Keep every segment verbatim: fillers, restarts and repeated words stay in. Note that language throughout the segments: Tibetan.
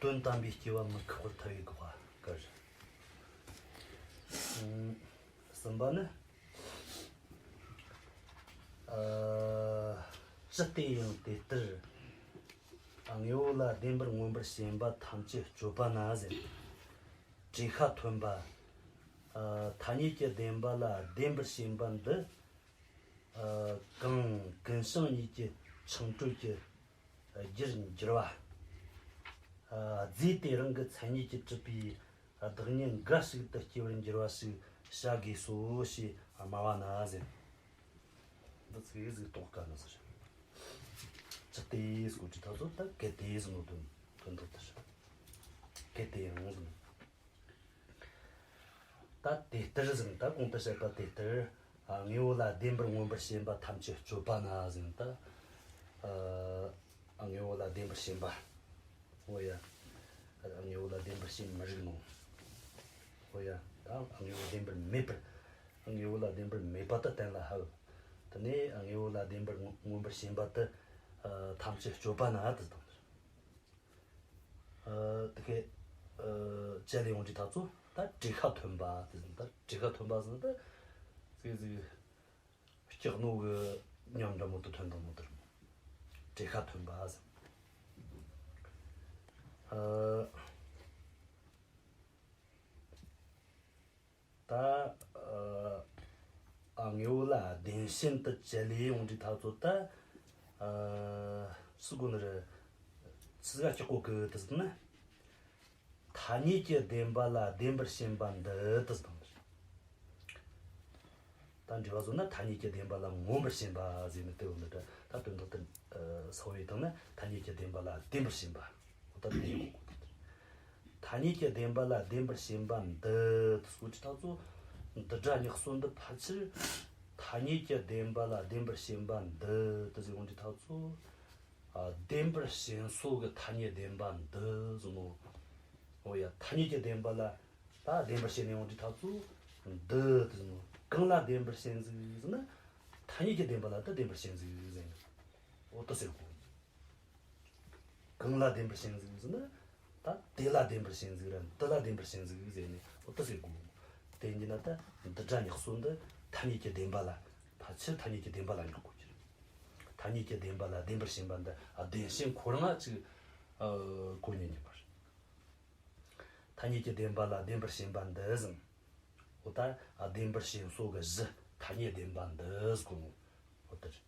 དོན་དམ་པའི་སྐྱེ་བ་མི་འགག་པར་ཐལ་བའི་དགག་པ་གི། གསུམ་པ་ནི། ཨ། ཅི་སྟེ་ཡང་དེ་ལྟར་དངོས་པོ་ལ་བདེན་པར་མངོན་པར་ཞེན་པ་ཐམས་ཅད་གཅོད་པ་ན་ཟེར། བྲེད་ཤ་འཐོན་པ། ཨ། ཐ་སྙད་ཀྱི་བདེན་པ་ལ་བདེན་པར་ཞེན་པ་འདི། ཨ། གང་ཀུན་བྱང་གཉིས་ཀྱི་འཆིང་གྲོལ་གྱི་རྒྱུར་འགྱུར་བ། རྫས་དེ་རང་གི་མཚན་ཉིད་ཀྱིས་གྲུབ་པའི་བདག་ཉིད་འགའ་ཞིག་ཏུ་སྐྱེ་བར་འགྱུར་བ་ཞིག་བྱ་དགོས་སོ་ཞེས་སྨྲ་བ་ན་ཟེར། འདི་ཚིག་ཟིག་རྟོགས་དཀའ་ནི་ཟེར། ཅི་སྟེ་ཟེར་གོ་དུས་ད་ཚོ་ད་གལ་ཏེ་ཟེར་ནོ་དོན་དོན་དག་དེ་རེད། གལ་ཏེ་ཡང་ཟེར་ནོ། ད་དེ་ལྟར་ཟེར་ན་ད་གོང་དུ་བཤད་པ་དེ་ལྟར། ཨ། དངོས་པོ་ལ་བདེན་པར་མངོན་པར་ཞེན་པ་ཐམས་ཅད་གཅོད་པ་ན་ཟེར་ན་ད། ཨ། དངོས་པོ་ལ་བདེན་པར་ཞེན་པ། འོ་ཡ། དངོས་པོ་ལ་བདེན་པར་ཞེན་མི་རིགས་ནོ། འོ་ཡ། ད་དངོས་པོ་བདེན་པར་མེད་པར། དངོས་པོ་ལ་བདེན་པར་མེད་པ་དེ་གཏན་ལ་ཕབ། དེ་ནས་དངོས་པོ་ལ་བདེན་པར་མངོན་པར་ཞེན་པ་དེ། ཨ། ཐམས་ཅད་གཅོད་པ་ན་དེ་དང་། ཨ། དེ་གའི། ཨ། བཅད་ལས་ཡོང་དུས་ད་ཚོ་ད་བྲེད་ཤ་འཐོན་པ་དེ་ཟེར་ན་ད་བྲེད་ཤ་འཐོན་པ་ཟེར་ན་ད་ཟིག་ཟིག་སྐྲག་ནོ་གི་ཉམས་འདྲ་མོ་དེ་ཐོན་དང་མོ་དེ་རེད་མོ། བྲེད་ཤ་འཐོན་པ་ཟེར། ཨ། ད། ཨ། དངོས་པོ་ལ་བདེན་ཞེན་དུ་བཅད་ལས་ཡོང་དུས་ད་ཚོ་ད། ཨ། སུ་གོ་ནི་རེད། སུ་ག་ཅི་གོ་གི་དེ་ཟེར་ན། ཐ་སྙད་ཀྱི་བདེན་པ་ལ་བདེན་པར་ཞེན་པ་འདི་དེ་ཟེར་དང་། ད་འགྲེལ་བ་བཟོ་ན་ཐ་སྙད་ཀྱི་བདེན་པ་ལ་མངོན་པར་ཞེན་པ་ཟེར་ནས་དེ་འོ་ནི་ད་དོན་དག་དེ། ཨ། གསལ་བོ་བཏང་ན་ཐ་སྙད་ཀྱི་བདེན་པ་ལ་བདེན་པར་ཞེན་པ། འོ་ད་དེ་ཡིན་གོ་གོ། ཐ་སྙད་ཀྱི་བདེན་པ་ལ་བདེན་པར་ཞེན་པ་འདི་དེ་ཟེར་གོ་དུས་ད་ཚོ་འདི་སྒྲ་ཉག་གསོ་འདི་ཕལ་ཆེར་ཐ་སྙད་ཀྱི་བདེན་པ་ལ་བདེན་པར་ཞེན་པ་འདི་དེ་ཟེར་ཡོང་དུས་ད་ཚོ། ཨ། བདེན་པར་ཞེན་སོ་གི་ཐ་སྙད་བདེན་པ་འདི་ཟེར་ནོ། འོ་ཡ། ཐ་སྙད་ཀྱི་བདེན་པ་ལ་ད་བདེན་པར་ཞེན་ནས་ཡོང་དུས་ད་ཚོ་འདི་དེ་ཟེར་ནོ། གང་ལ་བདེན་པར་ཞེན་ཟིག་ཟེར་ན། ཐ་སྙད་ཀྱི་བདེན་པ་ལ་ད་བདེན་པར་ཞེན་ཟིག་ཟེར་ནོ། འོ་དེ་ཟེར་གོ། གང་ལ་བདེན་པར་ཞེན་ཟིག་ཟེར་ན། ད་དེ་ལ་བདེན་པར་ཞེན་ཟིག་ར་འདི་ལ་བདེན་པར་ཞེན་ཟིག་ཟེར་ནས་འོ་དེ་ཟེར་གོ། དེ་ཡིན་ན་ད་འདི་སྒྲ་ཉག་གསོ་འདི་ཐ་སྙད་ཀྱི་བདེན་པ་ལ། ཕལ་ཆེར་ཐ་སྙད་ཀྱི་བདེན་པ་ལ་འཇོག་དགོས་ཀྱི་རེད། ཐ་སྙད་ཀྱི་བདེན་པ་ལ་བདེན་པར་ཞེན་པ་འདི་བདེན་ཞེན་ཁོ་རང་ང་ཅིག་ཨ། གོ་ཉན་ཉན་པ་རེད། ཐ་སྙད་ཀྱི་བདེན་པ་ལ་བདེན་པར་ཞེན་པ་འདི་ཟེར་ན། འོ་ད་བདེན་པར་ཞེན་སོ་གི་གཞི་ཐ་སྙད་བདེན་པ་འདི་ཟེར་གོ་ནོ། འོ་དེ་རེད།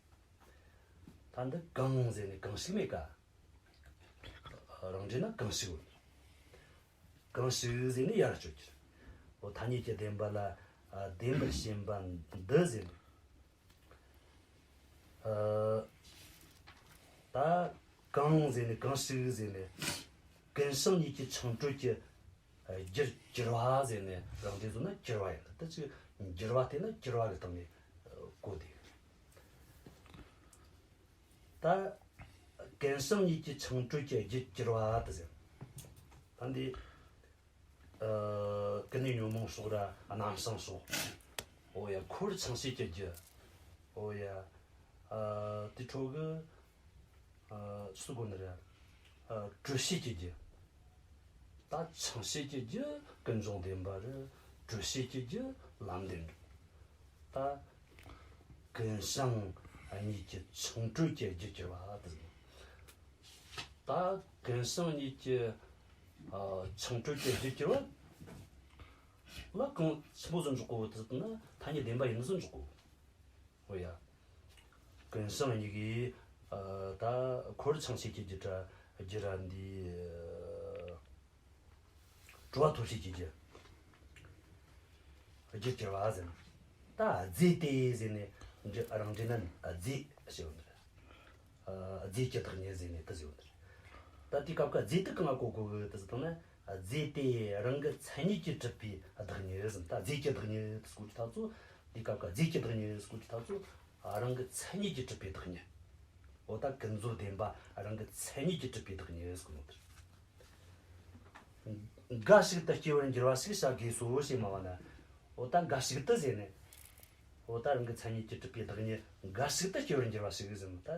ད་འདི་གང་ཟེར་ནས་གང་ཞིག་མེད་ཀ། རང་འགྲེལ་ན་གང་ཞིག་ཡོད། གང་ཞིག་ཟེར་ནས་ཡར་གཅོད་ཀྱི་རེད། འོ་ཐ་སྙད་ཀྱི་བདེན་པ་ལ་ཨ། བདེན་པར་ཞེན་པ་འདི་ཟེར་ནས། ཨ། ད་གང་ཟེར་ནས་གང་ཞིག་ཟེར་ནས། ཀུན་བྱང་གཉིས་ཀྱི་འཆིང་གྲོལ་གྱི་རྒྱུར་གྱུར་པ་ཟེར་ནས་རང་འགྲེལ་བཟོ་ན་གྱུར་པ་ཡིན། ད་ཅིག་འགྱུར་བ་བལྟས་ན་གྱུར་པ་གི་སྟེང་ནས་གོ་དེ། ད་ཀུན་བྱང་གཉིས་ཀྱི་འཆིང་གྲོལ་གྱི་རྒྱུར་གྱུར་པ་དེ་ཟེར། ད་འདི། ཨ། ཀུན་ནས་ཉོན་མོངས་སོགས་ར་རྣམ་བྱང་སོགས། འོ་ཡ། འཁོར་བར་འཆིང་བྱེད་ཀྱི་རྒྱུ། འོ་ཡ། ཨ། དེ་འཕྲོ་གི། ཨ། སུ་གོ་ནི་རེད། ཨ། གྲོལ་བྱེད་ཀྱི་རྒྱུ། ད་འཆིང་བྱེད་ཀྱི་རྒྱུ་ཀུན་འབྱུང་བདེན་པ་རེད། གྲོལ་བྱེད་ཀྱི་རྒྱུ་ལམ་བདེན་གྲུབ། ད་ཀུན་བྱང་གཉིས་ཀྱི་འཆིང་གྲོལ་གྱི་རྒྱུར་གྱུར་པ་དེ་ཟེར། ད་ཀུན་བྱང་གཉིས་ཀྱི་ཨ། འཆིང་གྲོལ་གྱི་རྒྱུར་གྱུར་པ་ལ་གང་ཆེན་པོ་ཟིག་འཇོག་གོ་དེ་ཟེར་ན་ཐ་སྙད་བདེན་པ་ཡིན་ཟིག་འཇོག་གོ། འོ་ཡ། ཀུན་བྱང་གཉིས་ཀྱི་ཨ། ད་འཁོར་བར་འཆིང་བྱེད་ཀྱི་རྒྱུ་ར་འདི། གྲོལ་བ་ཐོབ་བྱེད་ཀྱི་རྒྱུ། རྒྱུར་གྱུར་པ་ཟེར། ད་རྫས་དེ་ཟེར་ནས་རང་འགྲེལ་ན་རྫས་ཞེས་པ་འདི་རེད། ཨ། རྫས་ཀྱི་བདག་ཉིད་ཟེར་ནས་དེ་ཟེར་བ་འདི་རེད། ད་དེའི་སྐབས་ཀ་རྫས་དེ་གང་ང་གོ་དགོས་གི་དེ་ཟེར་བཏང་ན། རྫས་དེ་རང་གི་མཚན་ཉིད་ཀྱིས་གྲུབ་པའི་བདག་ཉིད་ཟེར། ད་རྫས་ཀྱི་བདག་ཉིད་དེ་ཟེར་གོ་དུས་ད་ཚོ། དེའི་སྐབས་ཀ་རྫས་ཀྱི་བདག་ཉིད་དེ་ཟེར་གོ་དུས་ད་ཚོ། རང་གི་མཚན་ཉིད་ཀྱིས་གྲུབ་པའི་བདག་ཉིད། འོ་ད་ཀུན་རྫོབ་བདེན་པ་རང་གི་མཚན་ཉིད་ཀྱིས་གྲུབ་པའི་བདག་ཉིད་ཟེར་གོ་ནོ་དེ་རེད། འགའ་ཞིག་ཏུ་སྐྱེ་བར་འགྱུར་བ་ཞིག་བྱ་དགོས་སོ་ཞེས་སྨྲ་བ་ན། འོ་ད་འགའ་ཞིག་ཏུ་ཟེར་ནས། འོ་ད་རང་གི་མཚན་ཉིད་ཀྱིས་གྲུབ་པའི་བདག་ཉིད་འགའ་ཞིག་ཏུ་སྐྱེ་བར་འགྱུར་བ་ཞིག་ཟེར་ནས་ད།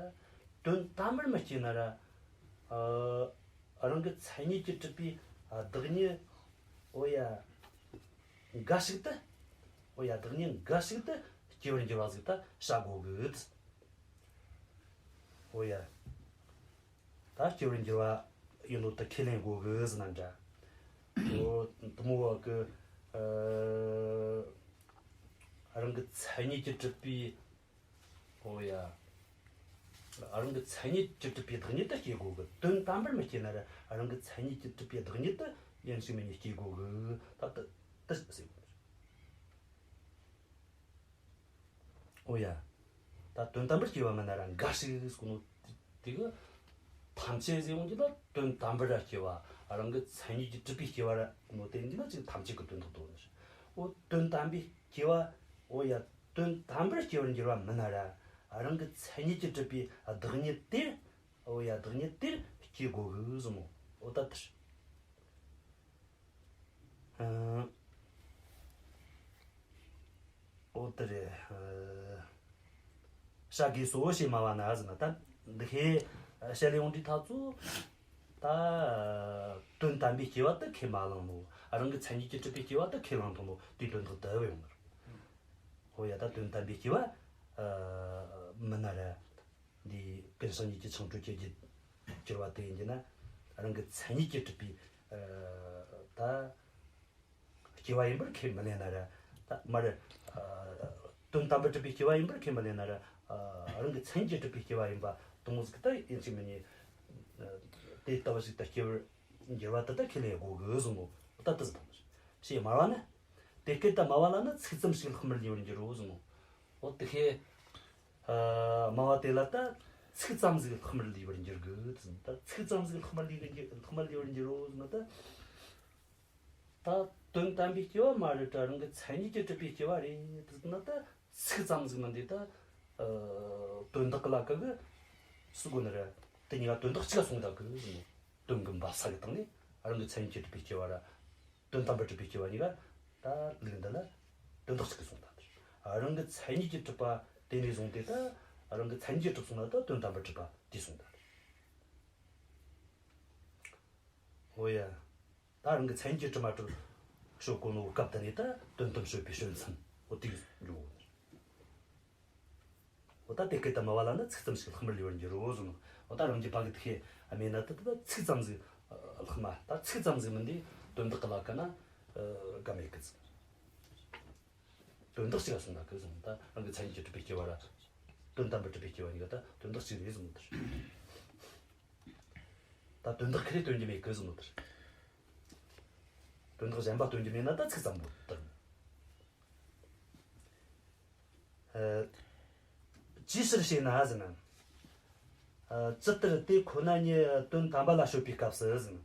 དོན་དམ་པར་མི་སྐྱེ་ན་ར། ཨ། རང་གི་མཚན་ཉིད་ཀྱིས་གྲུབ་པའི་བདག་ཉིད། འོ་ཡ། འགའ་ཞིག་ཏུ། འོ་ཡ། བདག་ཉིད་འགའ་ཞིག་ཏུ་སྐྱེ་བར་འགྱུར་བ་ཟིག་ད་བྱ་དགོས་གི། འོ་ཡ། ད་སྐྱེ་བར་འགྱུར་བ་ཡིན་ནོ་ད་ཁས་ལེན་དགོས་གི་ཟེར་ན་འདྲ། འོ་དེ་མོ་བ་གི། ཨ། རང་གི་མཚན་ཉིད་ཀྱིས་གྲུབ་པའི། འོ་ཡ། རང་གི་མཚན་ཉིད་ཀྱིས་གྲུབ་པའི་བདག་ཉིད་དུ་སྐྱེ་དགོས་གི། དོན་དམ་པར་མི་སྐྱེ་ན་ར། རང་གི་མཚན་ཉིད་ཀྱིས་གྲུབ་པའི་བདག་ཉིད་དུ་ཡིན་གཅིག་མིན་གཉིས་སྐྱེ་དགོས་གི། ད་དེ་དེ་ཟེར་དགོས། འོ་ཡ། ད་དོན་དམ་པར་སྐྱེ་བ་མིན་ན་ར་འགའ་ཞིག་ཟེར་གོ་ནོ། དེ་གི་ཐམས་ཅད་ཟེར་ཡོང་གི་ད་དོན་དམ་པར་ར་སྐྱེ་བ། རང་གི་མཚན་ཉིད་ཀྱིས་གྲུབ་པའི་སྐྱེ་བ་ར་ནོ་དེ་འདི་ན་ཅིག་ཐམས་ཅད་ཀྱི་དོན་དག་དོ་ནི། འོ་དོན་དམ་པའི་སྐྱེ་བ། འོ་ཡ། དོན་དམ་པར་སྐྱེ་བར་འགྱུར་བ་མིན་ན་ར། རང་གི་མཚན་ཉིད་ཀྱིས་གྲུབ་པའི་བདག་ཉིད་དེར། འོ་ཡ། བདག་ཉིད་དེར་སྐྱེ་དགོས་གི་ཟེར་ནོ། འོ་ད་དེར། ཨ། འོ་དེ་རེད། ཨ། བྱ་དགོས་སོ་ཞེས་སྨྲ་བ་ན་ཟེར་ན། ད་འདི་ཁའི་བཤད་ལས་ཡོང་དུས་ཐག་ཚོ། ད་དོན་དམ་པའི་སྐྱེ་བ་དེ་ཁས་མ་བླངས་ནོ། རང་གི་མཚན་ཉིད་ཀྱིས་གྲུབ་པའི་སྐྱེ་བ་དེ་ཁས་བླངས་ཐུབ་ནོ་དེའི་དོན་དག་དེ་བས་ཡོང་ནི་རེད། འོ་ཡ། ད་དོན་དམ་པའི་སྐྱེ་བ། ཨ། མིན་ན་ར། འདི་ཀུན་བྱང་ཉིད་ཀྱི་ཆོ་འཕྲུལ་གྱི་རྒྱུད་གྱུར་པ་དེ་ཡིན་གྱི་ན། རང་གི་མཚན་ཉིད་ཀྱིས་གྲུབ་པའི། ཨ། ད་སྐྱེ་བ་ཡིན་པར་ཁས་མི་ལེན་ན་ར། ད་མར། ཨ། དོན་དམ་པར་གྲུབ་པའི་སྐྱེ་བ་ཡིན་པར་ཁས་མི་ལེན་ན་ར། ཨ། རང་གི་མཚན་ཉིད་ཀྱིས་གྲུབ་པའི་སྐྱེ་བ་ཡིན་པ་དེ་མོ་ཟིག་ད་ཡིན་གཅིག་མིན་གཉིས། ཨ། དེ་ལྟ་བུ་ཞིག་ཏུ་སྐྱེ་བར་འགྱུར་བ་དེ་ད་ཁས་ལེན་དགོས་གི་ཟེར་ནོ། ད་དེ་ཟིག་དང་། ཞེས་སྨྲ་བ་ན། དེ་སྐད་དུ་སྨྲ་བ་ལ་ནི་ཚིག་ཙམ་ཞིག་ལྷག་མར་ལུས་པར་འགྱུར་རོ་ཟེར་ནོ། འོ་དེ་ཁའི། ཨ། སྨྲ་བ་དེ་ལ་ད་ཚིག་ཙམ་ཟིག་ལྷག་མར་ལུས་པར་འགྱུར་གི་ཟེར། ད་ཚིག་ཙམ་ཟིག་ལྷག་མར་ལུས་གི་འགྱུར། ལྷག་མར་ལུས་པར་འགྱུར་རོ་ཟེར་ན་ད། ད་དོན་དམ་པའི་སྐྱེ་བ་མ་རེད་དྲ། རང་གི་མཚན་ཉིད་ཀྱིས་གྲུབ་པའི་སྐྱེ་བ་རེད་ཟེར་ན་ད་ཚིག་ཙམ་ཟིག་མིན་དེ་ད། ཨ། དོན་དག་གི་ལ་ཀ་གི་སུ་གོ་ནི་རེད། དེ་གཉིས་ཀ་དོན་དག་གཅིག་ག་སོང་ད་གི་ཟེར་ནོ། དོན་གི་འབབ་ས་གི་སྟེང་ནས་རང་གི་མཚན་ཉིད་ཀྱིས་གྲུབ་པའི་སྐྱེ་བ་ར། དོན་དམ་པར་གྲུབ་པའི་སྐྱེ་བ་གཉིས་ཀ་ད་ལུགས་འདི་ལ་དོན་དག་གཅིག་གི་སོང་ད། རང་གི་མཚན་ཉིད་ཀྱིས་གྲུབ་པ་དེ་ནས་བཟུང་སྟེ་ད་རང་གི་མཚན་ཉིད་ཀྱིས་གྲུབ་སོང་ན་ད་དོན་དམ་པར་གྲུབ་པ་དེ་སོང་ད། འོ་ཡ། ད་རང་གི་མཚན་ཉིད་ཀྱིས་གྲུབ་མ་གྲུབ་དཔྱོད་གོ་ནོ་སྐབས་དེ་ནས་ད་དོན་དམ་དཔྱོད་པའི་དཔྱོད་མཚམས་འོ་དེ་གི་འཇོག་གོ་ནི། འོ་ད་དེ་སྐད་དུ་སྨྲ་བ་ལ་ནི་ཚིག་ཙམ་ཞིག་ལྷག་མར་ལུས་པར་འགྱུར་རོ་ཟེར་ནོ། འོ་ད་རང་རྒྱུད་པ་གི་དེ་ཁའི་སྨྲས་ན་ད་ད་ཚིག་ཙམ་ཟིག་ལྷག་མ། ད་ཚིག་ཙམ་ཟིག་མིན་དེ་དོན་དག་གི་ལ་ཀ་ན་ཀ་མེད་གི་ཟེར། དོན་དག་གཅིག་ག་སོང་ད་གི་ཟེར་ནོ། ད་རང་གི་མཚན་ཉིད་ཀྱིས་གྲུབ་པའི་སྐྱེ་བ་ར། དོན་དམ་པར་གྲུབ་པའི་སྐྱེ་བ་གཉིས་ཀ་ད་དོན་དག་གཅིག་རེད་ཟེར་ནོ་དེར། ད་དོན་དག་ཁེ་རེ་སྟོན་རྒྱུ་མེད་གི་ཟེར་ནོ་དེར། དོན་དག་གཞན་པ་སྟོན་རྒྱུ་མེད་ན་ད་ཚིག་ཙམ་པོ་དེར། ཨ། ཅིའི་ཕྱིར་ཞེ་ན་ཟེར་ན། ཨ། ཇི་ལྟར་དེ་ཁོ་ན་ཉིད་དོན་དམ་པ་ལ་དཔྱོད་པའི་སྐབས་སུ་ཟེར་ན།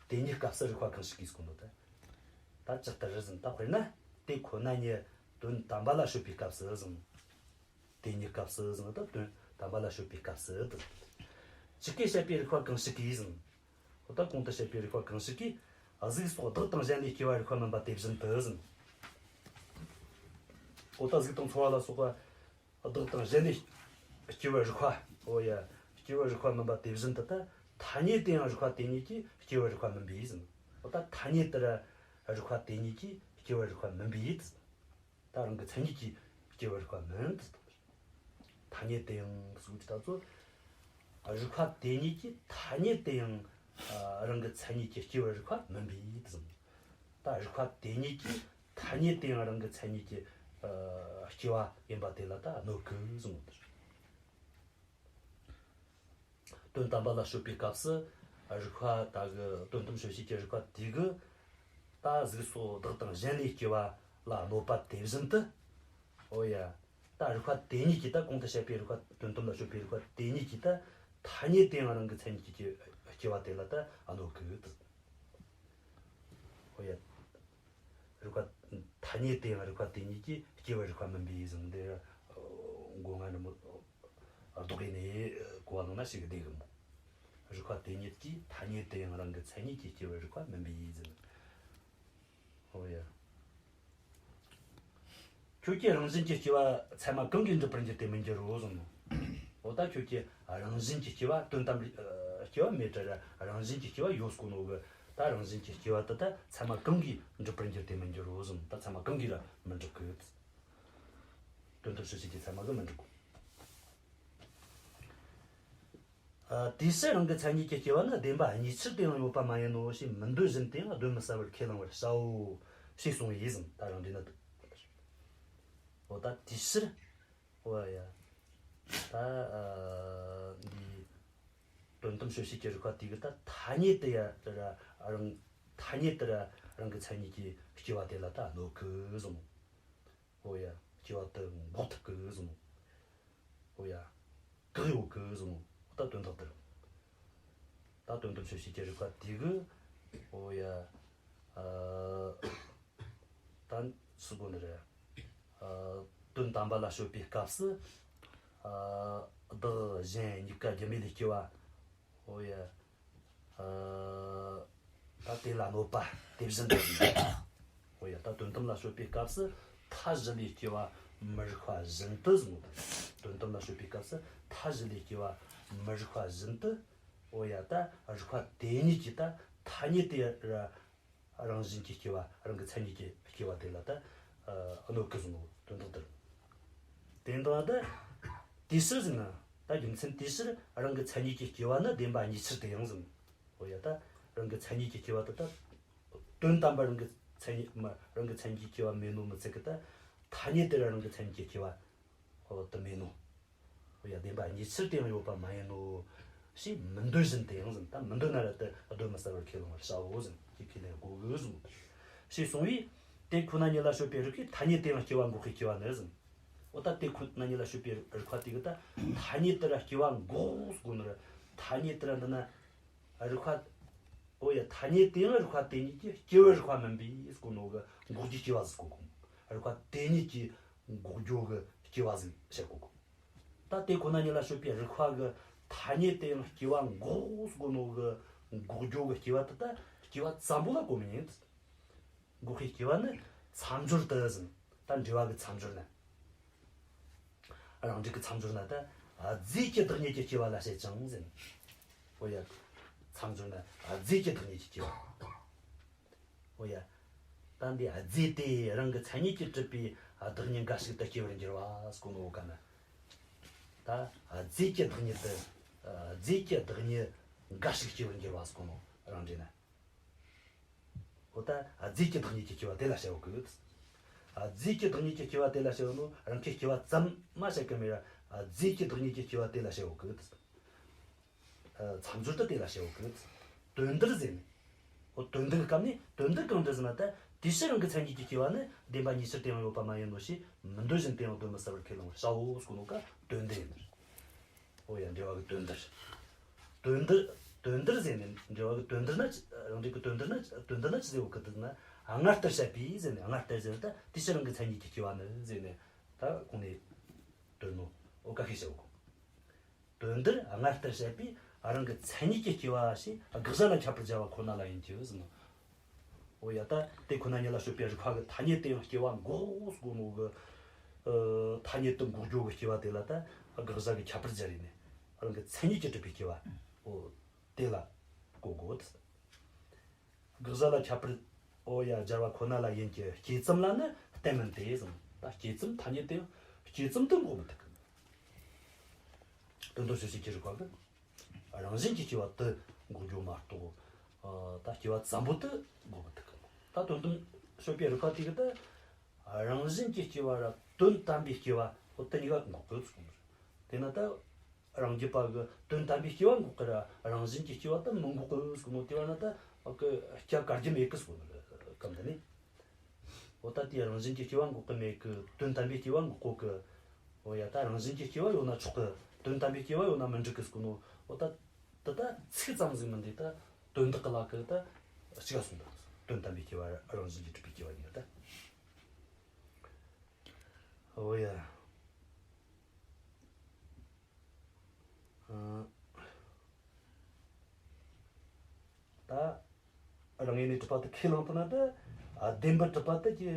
དེ་ཉིད་སྐབས་སུ་རིགས་པ་གང་ཞིག་གིས་ཟེར་གོ་ནོ་ད། ད་ཇི་ལྟར་ཟེར་ན་ད་དཔེར་ན་དེ་ཁོ་ན་ཉིད་དོན་དམ་པ་ལ་དཔྱོད་པའི་སྐབས་སུ་ཟེར་ན། དེ་ཉིད་སྐབས་སུ་ཟེར་ན་ད་དོན་དམ་པ་ལ་དཔྱོད་པའི་སྐབས་སུ་དེ། ཇི་སྐད་བཤད་པའི་རིགས་པ་གང་ཞིག་གིས་ཟེར་ན། འོ་ད་གོང་དུ་བཤད་པའི་རིགས་པ་གང་ཞིག་གིས་གཟུགས་སོགས་བདག་དང་གཞན་ལས་སྐྱེ་བའི་རིགས་པ་མིན་པ་དེ་བཞིན་དུ་ཟེར་ན། འོ་ད་གཟུགས་དང་ཚོར་བ་ལ་སོགས་པ་བདག་དང་གཞན་ལས་སྐྱེ་བའི་རིགས་པ། འོ་ཡ། སྐྱེ་བའི་རིགས་པ་མིན་པ་དེ་བཞིན་དུ་ད་ཐ་སྙད་དུ་ཡང་རིགས་པ་དེ་ཉིད་ཀྱིས་སྐྱེ་བའི་རིགས་པ་མིན་པས་ཟེར་ན། འོ་ད་ཐ་སྙད་དུ་ར་རིགས་པ་དེ་ཉིད་ཀྱིས་སྐྱེ་བའི་རིགས་པ་མིན་པས་ཟེར་ན། ད་རང་གི་མཚན་ཉིད་ཀྱིས་སྐྱེ་བའི་རིགས་པ་མིན་དུ་བཏང་། ཐ་སྙད་དུ་ཡང་ཟེར་གྱི་ད་ཚོ། རིགས་པ་དེ་ཉིད་ཀྱིས་ཐ་སྙད་དུ་ཡང་རང་གི་མཚན་ཉིད་ཀྱིས་སྐྱེ་བའི་རིགས་པ་མིན་པས་དུ་གསུངས། ད་རིགས་པ་དེ་ཉིད་ཀྱིས་ཐ་སྙད་དུ་ཡང་རང་གི་མཚན་ཉིད་ཀྱིས་སྐྱེ་བ་ཡིན་པ་དེ་ལ་ད་གནོད་གི་གསུངས་པ་དེ་རེད། དོན་དམ་པ་ལ་དཔྱོད་པའི་སྐབས་སུ་རིགས་པ་ད་གི་དོན་དམ་དཔྱོད་བྱེད་ཀྱི་རིགས་པ་དེ་གི་ད་གཟུགས་སོགས་བདག་དང་གཞན་ལས་སྐྱེ་བ་ལ་གནོད་པ་དེ་བཞིན་དུ། འོ་ཡ། ད་རིགས་པ་དེ་ཉིད་ཀྱིས་ད་གོང་དུ་བཤད་པའི་རིགས་པ་དོན་དམ་ལ་དཔྱོད་པའི་རིགས་པ་དེ་ཉིད་ཀྱིས་ད་ཐ་སྙད་དུ་ཡང་རང་གི་མཚན་ཉིད་ཀྱིས་སྐྱེ་བ་དེ་ལ་ད་གནོད་གི་ད། འོ་ཡ། རིགས་པ་ཐ་སྙད་དུ་ཡང་རིགས་པ་དེ་ཉིད་ཀྱིས་སྐྱེ་བའི་རིགས་པ་མིན་པས་ཟེར་འདི་མགོ་ང་རི་མོ། ལྡོག་གི་ནས་གོ་བ་བླངས་ན་ཞིག་བདེ་གི་མོ། རིགས་པ་དེ་ཉིད་ཀྱིས་ཐ་སྙད་དུ་ཡང་རང་གི་མཚན་ཉིད་ཀྱིས་སྐྱེ་བའི་རིགས་པ་མིན་པས་ཟེར། འོ་ཡ། ཁྱོད་ཀྱི་རང་བཞིན་གྱི་སྐྱེ་བ་ཚད་མ་གང་གིས་འགྲུབ་པར་འགྱུར་ཏེ་མི་འགྱུར་རོ་གསུངས་ནོ། འོ་ད་ཁྱོད་ཀྱི་རང་བཞིན་གྱི་སྐྱེ་བ་དོན་དམ་པའི་ སྐྱེ་བ་མེད་དྲ་ར་རང་བཞིན་གྱི་སྐྱེ་བ་ཡོད་སྐོ་ནོ་གི། ད་རང་བཞིན་གྱི་སྐྱེ་བ་དེ་ད་ཚད་མ་གང་གིས་འགྲུབ་པར་འགྱུར་ཏེ་མི་འགྱུར་རོ་གསུངས། ད་ཚད་མ་གང་གིས་ར་མི་འགྲུབ་གི། དོན་དམ་དཔྱོད་བྱེད་ཀྱི་ཚད་མ་གིས་མི་འགྲུབ་གོ། ཨ། དེའི་ཕྱིར་རང་གི་མཚན་ཉིད་ཀྱི་སྐྱེ་བ་ནི་བདེན་པ་གཉིས་ཆར་དུ་ཡང་ཡོད་པ་མ་ཡིན་ནོ་ཞེས་མི་འདོད་བཞིན་དུ་ཡང་གདོན་མི་ཟ་བར་ཁས་བླང་བར་བྱའོ་ཞེས་གསུངས་པས་ཟིན། ད་རང་འགྲེལ་ན། འོ་ད་དེའི་ཕྱིར། འོ་ཡ། ད་ཨ་འདི་དོན་དམ་དཔྱོད་བྱེད་ཀྱི་རིགས་པ་དེ་གིས་ད་ཐ་སྙད་དུ་ཡ་ར་རང་ཐ་སྙད་དུ་ར་རང་གི་མཚན་ཉིད་ཀྱི་སྐྱེ་བ་དེ་ལ་ད་གནོད་གི་གསུངས། འོ་ཡ། སྐྱེ་བ་དེ་འགོག་ཐུབ་གི་གསུངས། འོ་ཡ། བཀག་ཡོད་གི་གསུངས། ད་དོན་དག་དེ་རེད། ད་དོན་དམ་དཔྱོད་བྱེད་ཀྱི་རིགས་པ་དེ་གིས། འོ་ཡ། ཨ། ད་སུ་གོ་ནི་རེད། ཨ། དོན་དམ་པ་ལ་དཔྱོད་པའི་སྐབས་སུ། ཨ། བདག་གཞན་གཉིས་ཀ་རྒྱུ་མེད་ལས་སྐྱེ་བ། འོ་ཡ། ཨ། ད་དེ་ལ་གནོད་པ་དེ་བཞིན་དུ་ཡིན། འོ་ཡ། ད་དོན་དམ་ལ་དཔྱོད་པའི་སྐབས་སུ་མཐའ་བཞི་ལས་སྐྱེ་བ་མི་རིགས་པ་བཞིན་དུ་གསུངས། དོན་དམ་ལ་དཔྱོད་པའི་སྐབས་སུ་མཐའ་བཞི་ལས་སྐྱེ་བ་མི་རིགས་པ་བཞིན་དུ། འོ་ཡ། ད་རིགས་པ་དེ་ཉིད་ཀྱིས་ད་ཐ་སྙད་དུ་ར་རང་བཞིན་གྱིས་སྐྱེ་བ། རང་གི་མཚན་ཉིད་ཀྱིས་སྐྱེ་བ་དེ་ལ་ད་གནོད་གི་གསུངས་ནོ་དོན་དག་དེ་རེད། དེ་འདྲ་ད་དེའི་ཕྱིར་ཟེར་ན། ད་རྒྱུ་མཚན་དེའི་ཕྱིར་རང་གི་མཚན་ཉིད་ཀྱི་སྐྱེ་བ་ནི་བདེན་པ་གཉིས་ཆར་དུ་ཡང་ཟེར། འོ་ཡ། ད་རང་གི་མཚན་ཉིད་ཀྱི་སྐྱེ་བ་དེ་ད་དོན་དམ་པར་རང་གི་མཚན་ཉིད་མ་རང་གི་མཚན་ཉིད་ཀྱི་སྐྱེ་བ་མེད་ནོ་མི་ཚད་གི། ད་ཐ་སྙད་དུ་ར་རང་གི་མཚན་ཉིད་ཀྱི་སྐྱེ་བ་འོ་དེ་མེད་ནོ། འོ་ཡ། བདེན་པ་གཉིས་ཆར་དུ་ཡང་ཡོད་པ་མ་ཡིན་ནོ་ཞེས་མི་འདོད་བཞིན་དུ་ཡང་ཟེར། ད་མི་འདོད་ན་ར་དེ་གདོན་མི་ཟ་བར་ཁས་བླང་བར་བྱའོ་ཟེར། ཁས་ཁས་ལེན་དགོས་གི་གསུངས། ཞེས་གསུངས་པས། དེ་ཁོ་ན་ཉིད་ལ་དཔྱོད་པའི་རིགས་ཀྱིས་ཐ་སྙད་དུ་ཡང་སྐྱེ་བ་འགོག་པའི་སྐྱེ་བ་ནི་ཟེར། འོ་ད་དེ་ཁོ་ན་ཉིད་ལ་དཔྱོད་པའི་རིགས་པ་དེ་གིས་ད་ཐ་སྙད་དུ་ར་སྐྱེ་བ་འགོག་དགོས་ནི་ར། ཐ་སྙད་དུ་ར་འདི་ན་རིགས་པ། འོ་ཡ། ཐ་སྙད་དུ་ཡང་རིགས་པ་དེ་ཉིད་ཀྱིས་སྐྱེ་བའི་རིགས་པ་མིན་པས་ཟེར་གོ་ནོ་གི། འགོག་རྒྱུའི་སྐྱེ་བ་ཟེར་གོ་གོ། རིགས་པ་དེ་ཉིད་ཀྱིས་འགོག་རྒྱུ་གི་སྐྱེ་བ་ཟེར་བཤད་གོ་གོ། ད་དེ་ཁོ་ན་ཉིད་ལ་དཔྱོད་པའི་རིགས་པ་གིས་ཐ་སྙད་དུ་ཡང་སྐྱེ་བ་འགོག་ཟེར་གོ་ནོ་གི། འགོག་རྒྱུ་གི་སྐྱེ་བ་དེ་ད་སྐྱེ་བ་ཙམ་པོ་ལ་གོ་མི་ཉན། འགོག་པའི་སྐྱེ་བ་ནི་མཚམས་སྦྱོར་དུ་ཟེར། ད་འགྲེལ་བ་གི་མཚམས་སྦྱོར་ན། རང་འགྲེལ་གི་མཚམས་སྦྱོར་ན་ད། རྫས་ཀྱི་བདག་ཉིད་ཀྱི་སྐྱེ་བ་ལ་བཤད་ཅིང་ཟེར། འོ་ཡ། མཚམས་སྦྱོར་ན་རྫས་ཀྱི་བདག་ཉིད་ཀྱི་སྐྱེ་བ། འོ་ཡ། ད་འདི་རྫས་དེ་རང་གི་མཚན་ཉིད་ཀྱིས་གྲུབ་པའི་བདག་ཉིད་འགའ་ཞིག་ཏུ་སྐྱེ་བར་འགྱུར་བ་ཟེར་གོ་ནོ་ག་ན། ད་རྫས་ཀྱི་བདག་ཉིད་དུ། རྫས་ཀྱི་བདག་ཉིད་འགའ་ཞིག་སྐྱེ་བར་འགྱུར་བ་ཟེར་གོ་ནོ་རང་འགྲེལ་ན། འོ་ད་རྫས་ཀྱི་བདག་ཉིད་ཀྱི་སྐྱེ་བ་དེ་ལ་བཤད་ཡོད་གི། རྫས་ཀྱི་བདག་ཉིད་ཀྱི་སྐྱེ་བ་དེ་ལ་བཤད་ཡོད་ནོ་རང་གི་སྐྱེ་བ་ཙམ་མ་བཤད་གི་མེད་ར། རྫས་ཀྱི་བདག་ཉིད་ཀྱི་སྐྱེ་བ་དེ་ལ་བཤད་ཡོད་གི། མཚམས་སྦྱོར་དུ་དེ་ལ་བཤད་ཡོད་གི། དོན་འདིར་ཟེར་ནས། འོ་དོན་འདི་གི་སྐབས་ནས་དོན་འདི་གང་འདྲ་ཟེར་ན། ད་དེའི་ཕྱིར་རང་གི་མཚན་ཉིད་ཀྱི་སྐྱེ་བ་ནི་བདེན་པ་གཉིས་ཆར་དུ་ཡང་ཡོད་པ་མ་ཡིན་ནོ་ཞེས་མི་འདོད་བཞིན་དུ་ཡང་གདོན་མི་ཟ་བར་ཁས་བླང་བར་བྱའོ་ཟེར་གོ་ནོ་ག་དོན་འདི་ཡིན། འོ་ཡ། འགྲེལ་བ་གི་དོན་འདིར། དོན་འདི། དོན་འདིར་ཟེར་ནས་འགྲེལ་བ་གི་དོན་འདིར་ན། རང་འགྲེལ་གི་དོན་འདིར་ན། དོན་འདི་ན་ཅི་ཟེར་གོ་གི་འདུག་ན། སྔར་ལྟར་བཤད་པས་ཟེར་ནས། སྔར་ལྟར་ཟེར་ན་ད་དེའི་ཕྱིར་རང་གི་མཚན་ཉིད་ཀྱི་སྐྱེ་བ་ནི་ཟེར་ནས་ད་གོང་ནས་དོན་ནོ། འོ་ཁ་ཤས་བཤད་གོ། དོན་འདིར་སྔར་ལྟར་བཤད་པས་རང་གི་མཚན་ཉིད་ཀྱི་སྐྱེ་བ་ཞེས་དགག་བྱ་ལ་ཁྱད་པར་སྦྱར་བ་ཁོ་ན་ལ་ཡིན་གྱི་ཟེར་ནོ། འོ་ཡ། ད་དེ་ཁོ་ན་ཉིད་ལ་དཔྱོད་པའི་རིགས་པ་གིས་ཐ་སྙད་དུ་ཡང་སྐྱེ་བ་འགོག་ཟེར་གོ་ནོ་གི། ཨ། ཐ་སྙད་དུ་འགོག་རྒྱུ་གི་སྐྱེ་བ་དེ་ལ་ད་དགག་བྱ་གི་ཁྱད་པར་སྦྱར་ཡིན་ནས། རང་གི་མཚན་ཉིད་ཀྱིས་གྲུབ་པའི་སྐྱེ་བ། འོ་དེ་ལ་གོ་དགོས། དགག་བྱ་ལ་ཁྱད་པར། འོ་ཡ། སྦྱར་བ་ཁོ་ན་ལ་ཡིན་གྱི། སྐྱེ་ཙམ་ལ་ནི་གཏན་མིན་ཏེ་ཟེར། ད་སྐྱེ་ཙམ་ཐ་སྙད་དུ་ཡང་སྐྱེ་ཙམ་དུ་འགོག་མི་ཐུབ་གི། དོན་དམ་དཔྱོད་བྱེད་ཀྱི་རིགས་པ་གིས་རང་བཞིན་གྱི་སྐྱེ་བ་དེ་འགོག་རྒྱུ་མ་གཏོགས། ཨ། ད་སྐྱེ་བ་ཙམ་པོ་དེ་འགོག་མི་ཐུབ་གི། ད་དོན་དམ་དཔྱོད་པའི་རིགས་པ་དེ་གིས་ད་རང་བཞིན་གྱི་སྐྱེ་བ་ར་དོན་དམ་པའི་སྐྱེ་བ། འོ་དེ་གཉིས་ཀ་འགོག་གི་ཟེར་གོ་ནོ་རེད། དེས་ན་ད་རང་རྒྱུད་པ་གིས་དོན་དམ་པའི་སྐྱེ་བ་འགོག་གི་ར་རང་བཞིན་གྱི་སྐྱེ་བ་དེ་མི་འགོག་གི་ཟེར་གོ་ནོ། དེ་བ་ན་ད་གི་སྐྱ་བཀའ་རྒྱུ་མེད་གི་ཟེར་གོ་ནོ་རེད། སྐབས་འདི་ནས། འོ་ད་དེ་རང་བཞིན་གྱི་སྐྱེ་བ་འགོག་གི་མེད་གི། དོན་དམ་པའི་སྐྱེ་བ་འགོག་གོ་གི། འོ་ཡ། ད་རང་བཞིན་གྱི་སྐྱེ་བ་ཡོད་ན་ཆོག་གི། དོན་དམ་པའི་སྐྱེ་བ་ཡོད་ན་མི་འགྲིག་གི་ཟེར་གོ་ནོ། འོ་ད་དེ་ད་ཚིག་ཙམ་ཟིག་མིན་འདུག། ད་དོན་དག་གི་ལ་གི་ད་གཅིག་ག་གསུངས་འདུག། དོན་དམ་པའི་སྐྱེ་བ་རང་བཞིན་གྱིས་གྲུབ་པའི་སྐྱེ་བ་ཡིན་ད། འོ་ཡ། ཨ། ད་རང་ངོས་ནས་གྲུབ་པ་དེ་ཁས་བླངས་ཐུབ་ན་ད། ཨ། བདེན་པར་གྲུབ་པ་དེ་གི།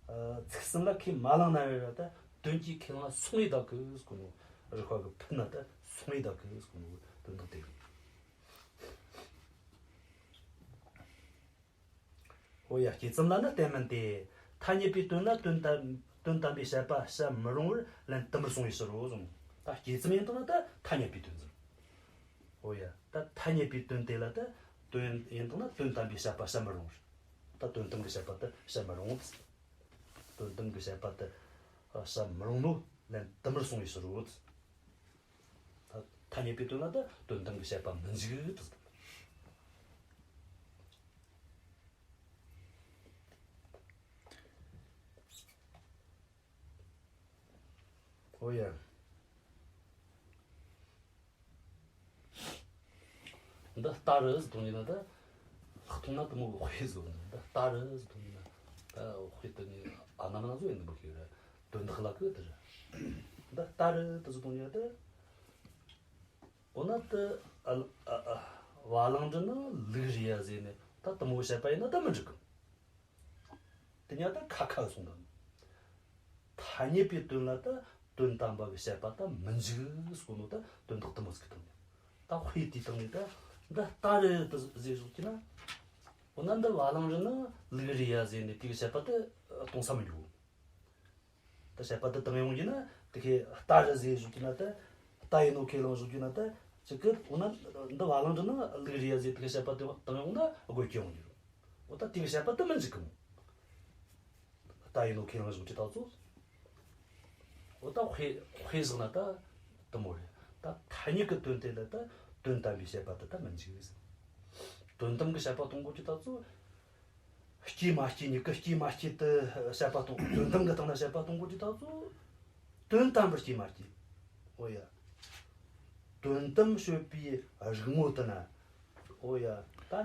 ཨ། ཚིག་གསུམ་ལ་ཁས་མ་བླངས་ན་རེ་ར། ད་དོན་གྱིས་ཁས་བླངས་སོང་ངེ་བསྡད་གི་ཟེར་གོ་ནོ། རིགས་པ་གིས་ཕུད་ན་ད་སོང་ངེ་བསྡད་གི་ཟེར་གོ་ནོ་དོན་དག་དེ་རེད། འོ་ཡ། སྐྱེས་ཙམ་ལ་ནི་གཏན་མིན་ཏེ། ཐ་སྙད་པའི་དོན་ལ་དོན་དམ་དོན་དམ་པའི་བཤད་པ་བཤད་མི་རུང་བར་ལན་དུ་མར་གསུངས་པའི་ཕྱིར་རོ་གསུངས། ད་སྐྱེས་ཙམ་ཡིན་དང་ན་ད་ཐ་སྙད་པའི་དོན་ཟེར། འོ་ཡ། ད་ཐ་སྙད་པའི་དོན་དེ་ལ་ད་དོན་ཡིན་དང་ན་དོན་དམ་པའི་བཤད་པ་བཤད་མི་རུང་བར། ད་དོན་དམ་གྱི་བཤད་པ་ད་བཤད་མི་རུང་། དོན་དམ་གྱི་བཤད་པ་ད་བཤད་མི་རུང་ནོ་ལན་དུ་མར་གསུངས་པའི་ཕྱིར་རོ། ད་ཐ་སྙད་པའི་དོན་ལ་ད་དོན་དམ་གྱི་བཤད་པ་མི་འཇུག་ད། འོ་ཡ། འདི་ལྟ་རུ་ཟེར་དོན་ཡིན་ན་ད། ལྷག་མཐོང་ན་དེ་མོ་གི་དཔེ་བཟོ་ནི། འདི་ལྟ་རུ་ཟེར་དོན་ཡིན་ན་ད་དཔེ་དེ་ནི་ཨ་ན་མ་ན་བཟོ་ཡིན་ནི་མི་ཤེས་ར། དོན་དག་ལ་གི་དེ་ར། འདི་ལྟ་རུ་དེ་ཟེར་དོན་ཡིན་ན་ད། འོ་ན་དེ་ཨ་ཨ་ཨ་བ་ལང་འདྲི་ནི་ལུག་རེད་ཡ་ཟེར་ནས་ད་དེ་མོ་བཤད་པ་ཡིན་ན་ད་མི་འགྲིག་གི། དེ་ཉག་ད་ཁ་ཁ་གསུངས་དང་། ཐ་སྙད་པའི་དོན་ལ་ད་དོན་དམ་པ་གི་བཤད་པ་ད་མི་འཇུག་གསུངས་ནོ་ད་དོན་དག་དེ་མོ་ཟིག་གི་དོན་ད་དཔེ་དེའི་སྟེང་ནས་ད་འདི་ལྟ་རུ་དེ་ཟེར་བཞག་གི་ན། འོ་ན་འདི་བ་ལང་རི་ནི་ལུག་རེད་ཡ་ཟེར་ནས་དེ་གི་བཤད་པ་ད་གཏོང་ས་མི་འགྱོ། ད་བཤད་པ་ད་བཏང་ཡོང་གི་ན་དེ་གི་ལྟ་རུ་ཟེར་བཞག་གི་ན་ད་ལྟ་ཡིན་ནོ་ཁས་བླངས་བཞག་གི་ན་ད་ཅི་གི། འོ་ན་འདི་བ་ལང་རི་ནི་ལུག་རེད་ཡ་ཟེར་དེ་གི་བཤད་པ་ད་བཏང་ཡོང་ན་དགོས་ཀྱི་ཡོང་གི་རེད། འོ་ད་དེ་གི་བཤད་པ་ད་མི་འཇུག་གི་མོ། ལྟ་ཡིན་ནོ་ཁས་བླངས་བཞག་གི་ད་ཚོ། འོ་ད་དཔེ་དཔེ་བཞག་ན་ད་དེ་མོ་རེད། ད་ཐ་སྙད་ཀྱི་དོན་དེ་ལ་ད་དོན་དམ་པའི་བཤད་པ་དེ་ད་མི་འཇུག་ཟེར། དོན་དམ་གྱི་བཤད་པ་གཏོང་དགོས་ཀྱི་ད་ཚོ། སྐྱེས་མ་སྐྱེས་གཉིས་ཀྱི་སྐྱེས་མ་སྐྱེས་དེ་བཤད་པ་གཏོང་། དོན་དམ་གྱི་སྟེང་ན་བཤད་པ་གཏོང་དགོས་ཀྱི་ད་ཚོ། དོན་དམ་པར་སྐྱེས་མ་སྐྱེས། འོ་ཡ། དོན་དམ་དཔྱོད་པའི་རིག་ངོ་དེ་ན། འོ་ཡ། ད་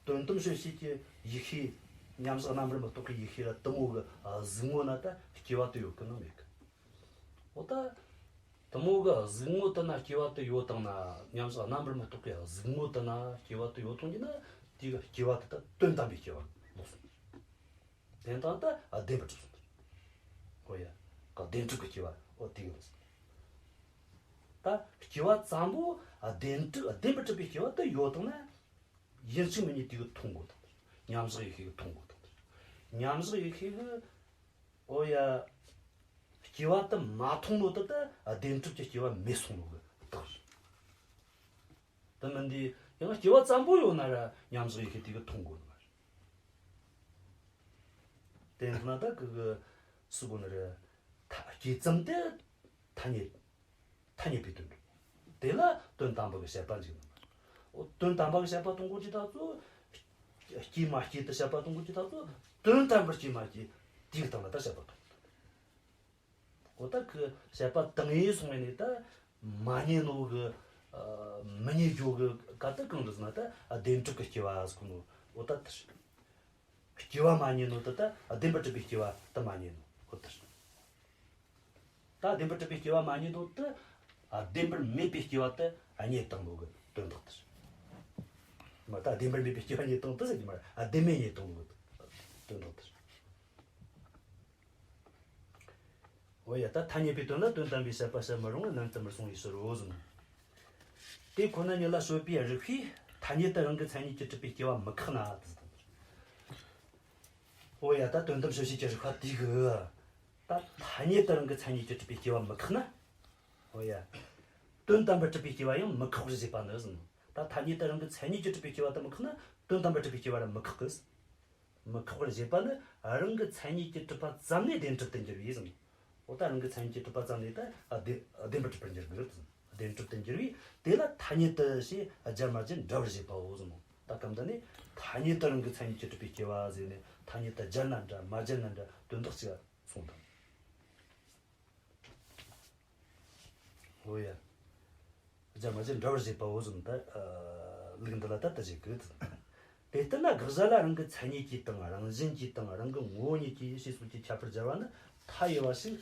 དོན་དམ་དཔྱོད་བྱེད་ཀྱི་ཡིད་ཤེས། མཉམ་བཞག་རྣམ་པར་མི་རྟོག་གི་ཡིད་ཤེས་ར་དེ་མོ་གི་གཟིགས་ངོ་ན་ད་སྐྱེ་བ་དེ་ཡོད་གི་ན་མེད་གི། འོ་ད་དེ་མོ་གི་གཟིགས་ངོ་དེ་ན་སྐྱེ་བ་དེ་ཡོད་དང་ན། མཉམ་བཞག་རྣམ་པར་མི་རྟོག་གི་གཟིགས་ངོ་དེ་ན་སྐྱེ་བ་དེ་ཡོད་དང་གི་ན། དེ་གི་སྐྱེ་བ་དེ་ད་དོན་དམ་པའི་སྐྱེ་བ་ལོག་སོང་། དེ་དང་ད་བདེན་པར་གྲུབ་སོང་། འོ་ཡ། ག་བདེན་གྲུབ་ཀྱི་སྐྱེ་བ་འོ་དེ་གི་རེད། ད་སྐྱེ་བ་ཙམ་པོ་བདེན་གྲུབ་བདེན་པར་གྲུབ་པའི་སྐྱེ་བ་དེ་ཡོད་དང་ན། ཡིན་གཅིག་མིན་གཉིས་དེ་གི་མཐོང་དགོས་དང་། མཉམ་བཞག་ཡིད་ཤེས་ཀྱིས་མཐོང་དགོས་དང་། མཉམ་བཞག་ཡིད་ཤེས་ཀྱིས། འོ་ཡ། སྐྱེ་བ་དེ་མ་མཐོང་ནོ་དེ་ད་བདེན་གྲུབ་ཀྱི་སྐྱེ་བ་མེད་སོང་ནོ་གི་རྟགས་རེད། དེ་མིན་དེ་ཡང་སྐྱེ་བ་ཙམ་པོ་ཡོད་ན་ར་མཉམ་བཞག་ཡིད་ཤེས་དེ་གིས་མཐོང་དགོས་ནི་མ་རེད། དེ་ཡིན་ན་ད་གི་གི་སུ་དགོས་ནི་རེད། ཐ་སྐྱེས་ཙམ་དེ་ཐ་སྙད། ཐ་སྙད་པའི་དོན་དུ། དེ་ལ་དོན་དམ་པ་གི་བཤད་པ་འཇུག་ནི་མ་རེད། འོ་དོན་དམ་པ་གི་བཤད་པ་གཏོང་དགོས་ཀྱི་ད་ཚོ། སྐྱེས་མ་སྐྱེས་དེ་བཤད་པ་གཏོང་དགོས་ཀྱི་ད་ཚོ། དོན་དམ་པར་སྐྱེས་མ་སྐྱེས་དེའི་སྟེང་ལ་ད་བཤད་པ་གཏོང་། འོ་ད་གི་བཤད་པ་དང་ཡིན་སོང་བས་ནི་ད་མ་རྙེད་ནོ་གི་མི་རྙེད་རྒྱུ་གི་ག་ད་གང་རེད་ཟེར་ན་ད་བདེན་གྲུབ་ཀྱི་སྐྱེ་བ་ཟེར་གོ་ནོ། འོ་ད་དེ་རེད། སྐྱེ་བ་མ་རྙེད་ནོ་ད་ད་བདེན་པར་གྲུབ་པའི་སྐྱེ་བ་ད་མ་རྙེད་ནོ། འོ་དེ་རེད། ད་བདེན་པར་གྲུབ་པའི་སྐྱེ་བ་མ་རྙེད་ནོ་ད་བདེན་པར་མེད་པའི་སྐྱེ་བ་ད་རྙེད་བཏང་ནོ་གི་དོན་དག་དེ་རེད། མ་ད་བདེན་པར་མེད་པའི་སྐྱེ་བ་རྙེད་བཏང་དེ་ཟེར་གི་མ་རེད། བདེན་མེད་རྙེད་བཏང་ནོ་གི་དོན་དག་དེ་རེད། འོ་ཡ། ད་ཐ་སྙད་པའི་དོན་ལ་དོན་དམ་པའི་བཤད་པ་བཤད་མི་རུང་བ་ལན་དུ་མར་གསུངས་པའི་ཕྱིར་རོ་གསུངས། དེ་ཁོ་ན་ཉིད་ལ་དཔྱོད་པའི་རིགས་པས་ཐ་སྙད་དུ་རང་གི་མཚན་ཉིད་ཀྱིས་གྲུབ་པའི་སྐྱེ་བ་མི་ཁེགས་ན་དེ་ཟེར། འོ་ཡ། ད་དོན་དམ་དཔྱོད་བྱེད་ཀྱི་རིགས་པ་དེ་གིས་ད་ཐ་སྙད་དུ་རང་གི་མཚན་ཉིད་ཀྱིས་གྲུབ་པའི་སྐྱེ་བ་མི་ཁེགས་ན། འོ་ཡ། དོན་དམ་པར་གྲུབ་པའི་སྐྱེ་བ་ཡང་མི་ཁེགས་པར་བཞེད་པ་ནི་ཟེར། ད་ཐ་སྙད་དུ་རང་གི་མཚན་ཉིད་ཀྱིས་གྲུབ་པའི་སྐྱེ་བ་དེ་མི་ཁེགས་ན་དོན་དམ་པར་གྲུབ་པའི་སྐྱེ་བ་ར་མི་ཁེགས་གི། མི་ཁེགས་པར་བཞེད་པ་ནི་རང་གི་མཚན་ཉིད་ཀྱིས་གྲུབ་པ་ཙམ་ནས་བདེན་གྲུབ་ཏུ་འགྱུར་བས་ཟེར། འོ་ད་རང་གི་མཚན་ཉིད་ཀྱིས་གྲུབ་པ་ཙམ་ནས་ད་བདེན་བདེན་པར་གྲུབ་པར་འགྱུར་གི་རེད། བདེན་གྲུབ་ཏུ་འགྱུར་བས་དེ་ལ་ཐ་སྙད་དུ་ཞེས་སྦྱར་མ་སྦྱར་འདྲ་བར་བཞེད་པའོ་ཟེར་ནོ། ད་སྐབས་འདི་ནས་ཐ་སྙད་དུ་རང་གི་མཚན་ཉིད་ཀྱིས་གྲུབ་པའི་སྐྱེ་བ་ཟེར་ནས་ཐ་སྙད་དུ་སྦྱར་ན་འདྲ་མ་སྦྱར་ན་འདྲ་དོན་དག་གཅིག་གསུངས་དང་། འོ་ཡ། སྦྱར་མ་སྦྱར་འདྲ་བར་བཞེད་པའོ་ཟེར་ནོ། ད་ལུགས་འདི་ལ་ད་ལྟ་བཞེད་གི། དེ་ལྟར་ན་དགག་བྱ་ལ་རང་གི་མཚན་ཉིད་ཀྱིས་དང་རང་བཞིན་གྱིས་དང་རང་གི་ངོ་བོ་ཉིད་ཀྱིས་ཞེས་སོགས་ཀྱི་ཁྱད་པར་སྦྱར་བ་ནི་མཐའ་ཡས་པ་ཞིག་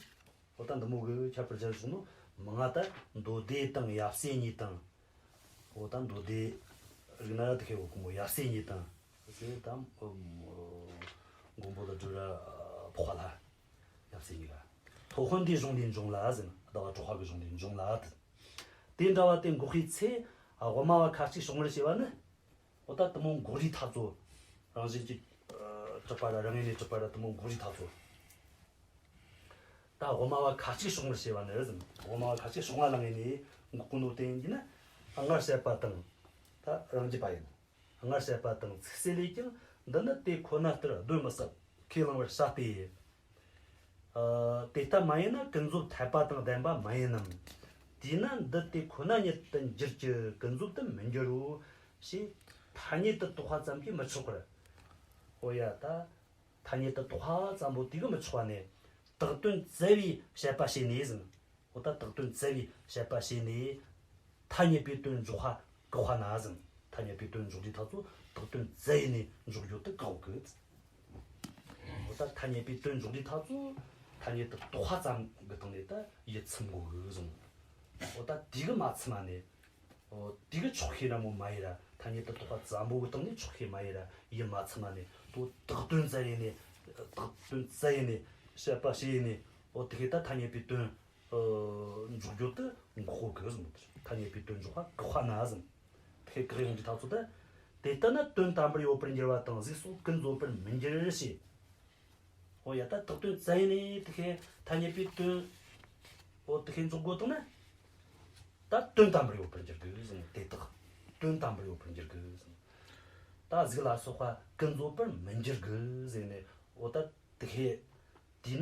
འོ་ད་འདི་མོ་གི་ཁྱད་པར་སྦྱར་བྱུང་ནོ་མང་ང་། ད་མདོ་སྡེ་དང་ཡབ་སྲས་གཉིས་དང་། འོ་ད་མདོ་སྡེ་རིག་ན་ར་དེ་ཁེ་འོ་གོ་མོ་ཡབ་སྲས་གཉིས་དང་། ཟེར་དང་། མགོན་པོ་ལ་སྒྲུབ་ར་འཕགས་པ་ལྷ། ཡབ་སྲས་གཉིས་ཀ། སློབ་དཔོན་འདིའི་གཞུང་འདིའི་འབྱུང་ལ་ཟེར་ན་ཟླ་བ་གྲགས་པ་གི་གཞུང་འདིའི་འབྱུང་ལ་དེ། དེ་འདྲ་བ་དེ་འགོག་པའི་ཚེ། དབུ་མ་བ་ཁ་ཅིག་བྱུང་བར་བྱེད་པ་ནི། འོ་ད་དེ་མོ་འགོག་རིས་ཐག་ཚོ། རང་བཞིན་གྱིས་ གྲུབ་པ་ར་རང་ངོས་ནས་གྲུབ་པ་ར་དེ་མོ་འགོག་རིགས་ཐག་ཚོ། ད་དབུ་མ་བ་ཁ་ཅིག་ཕྱོགས་སྔར་བྱས་པ་ནི་ཟིན། དབུ་མ་བ་ཁ་ཅིག་ཕྱོགས་སྔ་ལ་ངོས་ནས་འགོག་གོ་ནོ་དེ་ཡིན་གྱི་ན། སྔར་བཤད་པ་དང་། ད་རང་རྒྱུད་པ་ཡིན། སྔར་བཤད་པ་དང་ཚིག་གསལ་ལས་ཀྱང་འདི་ནི་དེ་ཁོ་ན་ལྟར་གདོན་མི་ཟ་ཁས་བླང་བར་བྱ་སྟེ། ཨ། དེ་ལྟ་མ་ཡིན་ན་ཀུན་རྫོབ་འཐད་པ་དང་ལྡན་པ་མ་ཡིན་ནམ། དེས་ན་འདི་དེ་ཁོ་ན་ཉིད་དུ་འགྱུར་གྱི་ཀུན་རྫོབ་ཏུ་མི་འགྱུར་རོ། ཞེས་ཐ་སྙད་དུ་རྟོགས་པ་ཙམ་གྱིས་མི་ཆོག་པར། འོ་ཡ། ད་ཐ་སྙད་དུ་རྟོགས་པ་ཙམ་པོ་དེ་གིས་མི་ཆོག་པ་ནས། བཏགས་དོན་བཙལ་བའི་དཔྱད་པ་བྱས་ནས་ཟིན། འོ་ད་བཏགས་དོན་བཙལ་བའི་དཔྱད་པ་བྱས་ནས། ཐ་སྙད་པའི་དོན་འཇོག་པ་བཀག་པ་ན་ཟིན། ཐ་སྙད་པའི་དོན་འཇོག་དུས་ཐག་ཚོ་བཏགས་དོན་བཙལ་ནས་འཇོག་རྒྱུ་དེ་བཀག་གི། འོ་ད་ཐ་སྙད་པའི་དོན་འཇོག་དུས་ཐག་ཚོ་ཐ་སྙད་དུ་རྟོགས་པ་ཙམ་གྱི་སྟེང་ནས་ད་ཡིད་ཚིམ་དགོས་གི་ཟིན། འོ་ད་དེ་གིས་མ་ཚིམ་ན་ནས། འོ་དེ་གིས་ཆོག་ཤེས་ར་མོ་མ་ཡིན་ར། ཐ་སྙད་དུ་རྟོགས་པ་ཙམ་པོ་གི་སྟེང་ནས་ཆོག་ཤེས་མ་ཡིན་ར། ཡིད་མ་ཚིམ་ན་ནས་དོ་བཏགས་དོན་བཙལ་ཡིན་ནས། བཏགས་དོན་བཙལ་ཡིན་ནས་དཔྱད་པ་བྱས་ཡིན་ནས། འོ་དེ་གིས་ད་ཐ་སྙད་པའི་དོན་འཇོག་རྒྱུ་དེ་འགོག་གོ་གི་ཟིན། ཐ་སྙད་པའི་དོན་འཇོག་པ་བཀག་པ་ན་ཟིན། དེ་བཀག་ཡོང་དུས་ཐག་ཚོ་ད། དེ་ལྟ་ན་དོན་དམ་པར་ཡོད་པར་འགྱུར་བ་དང་གཟུགས་སོགས་ཀུན་རྫོབ་པར་མི་འགྱུར་ཞེས། འོ་ཡ། ད་བཏགས་དོན་བཙལ་ནས་དེ་ཁའི་ཐ་སྙད་པའི་དོན། འོ་དེ་ཁའི་འཇོག་དགོས་བཏང་ན། ད་དོན་དམ་པར་ཡོད་པར་འགྱུར་དགོས་ཟིན། དེ་དག་དོན་དམ་པར་ཡོད་པར་འགྱུར་དགོས་ཟིན། ད་གཟུགས་ལ་སོགས་པ་ཀུན་རྫོབ་པར་མི་འགྱུར་དགོས་ཟེར་ནས། འོ་ད་དེ་ཁའི། དེས་ན་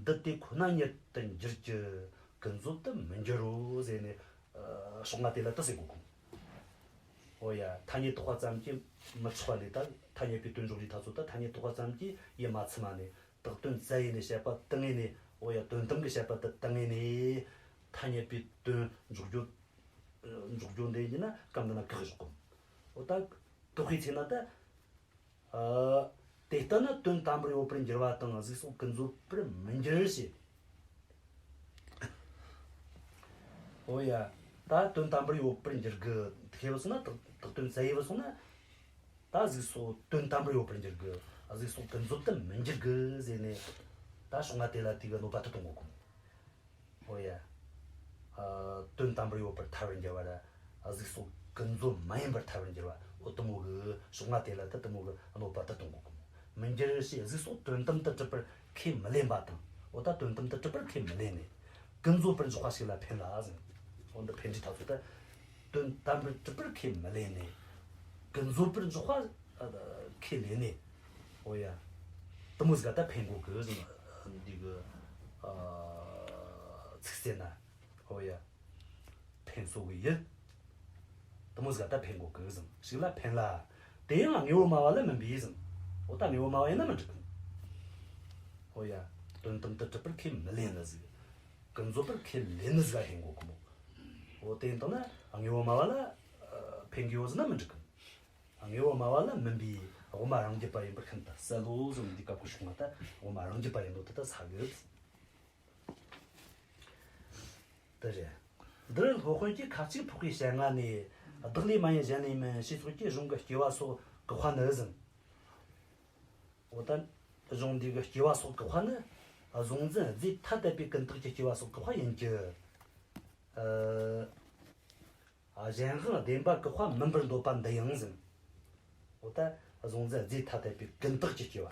འདི་དེ་ཁོ་ན་ཉིད་དུ་འགྱུར་གྱི་ཀུན་རྫོབ་ཏུ་མི་འགྱུར་རོ་ཟེར་ནས། ཨ། ཕྱོགས་སྔ་དེ་ལ་དེ་ཟེར་གོ་གི། འོ་ཡ། ཐ་སྙད་རྟོགས་པ་ཙམ་གྱིས་མི་ཆོག་པ་ལས། ད་ཐ་སྙད་པའི་དོན་འཇོག་དུས་ཐག་ཚོ་ད་ཐ་སྙད་རྟོགས་པ་ཙམ་གྱིས་ཡིད་མ་ཚིམ་ན་ནས། བཏགས་དོན་བཙལ་ཡིན་ནས་དཔྱད་པ་བཏང་ཡིན་ནས། འོ་ཡ། དོན་དམ་གྱི་དཔྱད་པ་དེ་བཏང་ཡིན་ནས། ཐ་སྙད་པའི་དོན་འཇོག་རྒྱུ། འཇོག་རྒྱུ་འདི་ཡིན་ན་སྐབས་འདི་ན་བཀག་བཞག་གོ། འོ་ད་བཀག་པའི་ཚེ་ན་ད། ཨ། དེ་ལྟ་ན་དོན་དམ་པར་ཡོད་པར་འགྱུར་བ་དང་གཟུགས་སོགས་ཀུན་རྫོབ་པར་མི་འགྱུར་ཞེས། འོ་ཡ། ད་དོན་དམ་པར་ཡོད་པར་འགྱུར་གི། དེ་བས་སོང་ན་བཏགས་བཏགས་དོན་བཙལ་ཡས་བས་སོང་ན། ད་གཟུགས་སོགས་དོན་དམ་པར་ཡོད་པར་འགྱུར་གི། གཟུགས་སོགས་ཀུན་རྫོབ་ཏུ་མི་འགྱུར་གི་ཟེར་ནས། ད་ཕྱོགས་སྔ་དེ་ལ་དེ་གི་གནོད་པ་དེ་གཏོང་གོ་གི། འོ་ཡ། ཨ། དོན་དམ་པར་ཡོད་པར་ཐལ་བར་འགྱུར་བ་ར། གཟུགས་སོགས་ཀུན་རྫོབ་མ་ཡིན་པར་ཐལ་བར་འགྱུར་བ། འོ་དེ་མོ་གི་ཕྱོགས་སྔ་དེ་ལ་ད་དེ་མོ་གི་གནོད་པ་དེ་གཏོང་གོ་གི་མོ། མི་འགྱུར་ཞེས་གཟུགས་སོགས་དོན་དམ་དུ་གྲུབ་པར་ཁས་མི་ལེན་པ་དང་། འོ་ད་དོན་དམ་དུ་གྲུབ་པར་ཁས་མི་ལེན་ནས། ཀུན་རྫོབ་པར་འཇོག་པ་ཞིག་ལ་ཕན་ལ་ཟེར། འོ་འདི་ཕན་འབྲས་ཐག་ཚོད་ད། དོན་དམ་པར་གྲུབ་པར་ཁས་མི་ལེན་ནས། ཀུན་རྫོབ་པར་འཇོག་པ་ཨ་ཁས་ལེན་ནས། འོ་ཡ། དེ་མོ་ཟིག་ག་ད་ཕན་གོ་གི་ཟེར། འདི་གི། ཨ། ཚིག་གསལ་ན། འོ་ཡ། ཕན་གསོ་གི་ཡིན། དེ་མོ་ཟིག་ག་ད་ཕན་གོ་གི་ཟེར། ཞིག་ལ་ཕན་ལ། དེ་ཡང་དངོས་པོ་སྨྲ་བ་ལ་མིན་པས་ཟེར། འོ་ད་དངོས་པོ་སྨྲ་བ་ཡིན་ན་མི་འགྲིག་གི། འོ་ཡ། དོན་དམ་དུ་གྲུབ་པར་ཁས་མི་ལེན་ནི་ཟིག། ཀུན་རྫོབ་པར་ཁས་ལེན་ནི་ཟིག་ག་ཕན་གོ་གི་མོ། འོ་དེ་ཡིན་དང་ན་དངོས་པོ་སྨྲ་བ་ལ། ཨ། ཕན་གི་ཡོད་ཟེར་ན་མི་འགྲིག་གི། དངོས་པོ་སྨྲ་བ་ལ་མིན་པའི་དབུ་མ་རང་རྒྱུད་པ་ཡིན་པར་ཤིན་ཏུ་གསལ་ལོ་གསུངས། འདི་སྐབས་ཀྱི་ཕྱོགས་སྔ་ད་དབུ་མ་རང་རྒྱུད་པ་ཡིན་ནོ་དེ་ད་ས་གི། དེ་རེད། འདིར་སློབ་དཔོན་གྱིས་ཁ་ཅིག་འཕགས་པའི་ཞལ་སྔ་ནས། བདག་ལས་མ་ཡིན་གཞན་ལས་མིན་ཞེས་སོགས་ཀྱི་གཞུང་གི་སྐྱེ་བ་སོགས་བཀག་པ་ནི་ཟིན། འོ་ད་གཞུང་འདི་གི་སྐྱེ་བ་སོགས་བཀག་པ་ནི། གཟུང་འཛིན་རྫས་ཐ་དད་པའི་ཀུན་བཏགས་ཀྱི་སྐྱེ་བ་སོགས་བཀག་པ་ཡིན་གྱི། ཨ། གཞན་དབང་བདེན་པ་བཀག་པ་མིན་པར་འདོད་པ་འདི་ཡང་ཟིན། འོ་ད་གཟུང་འཛིན་རྫས་ཐ་དད་པའི་ཀུན་བཏགས་ཀྱི་སྐྱེ་བ།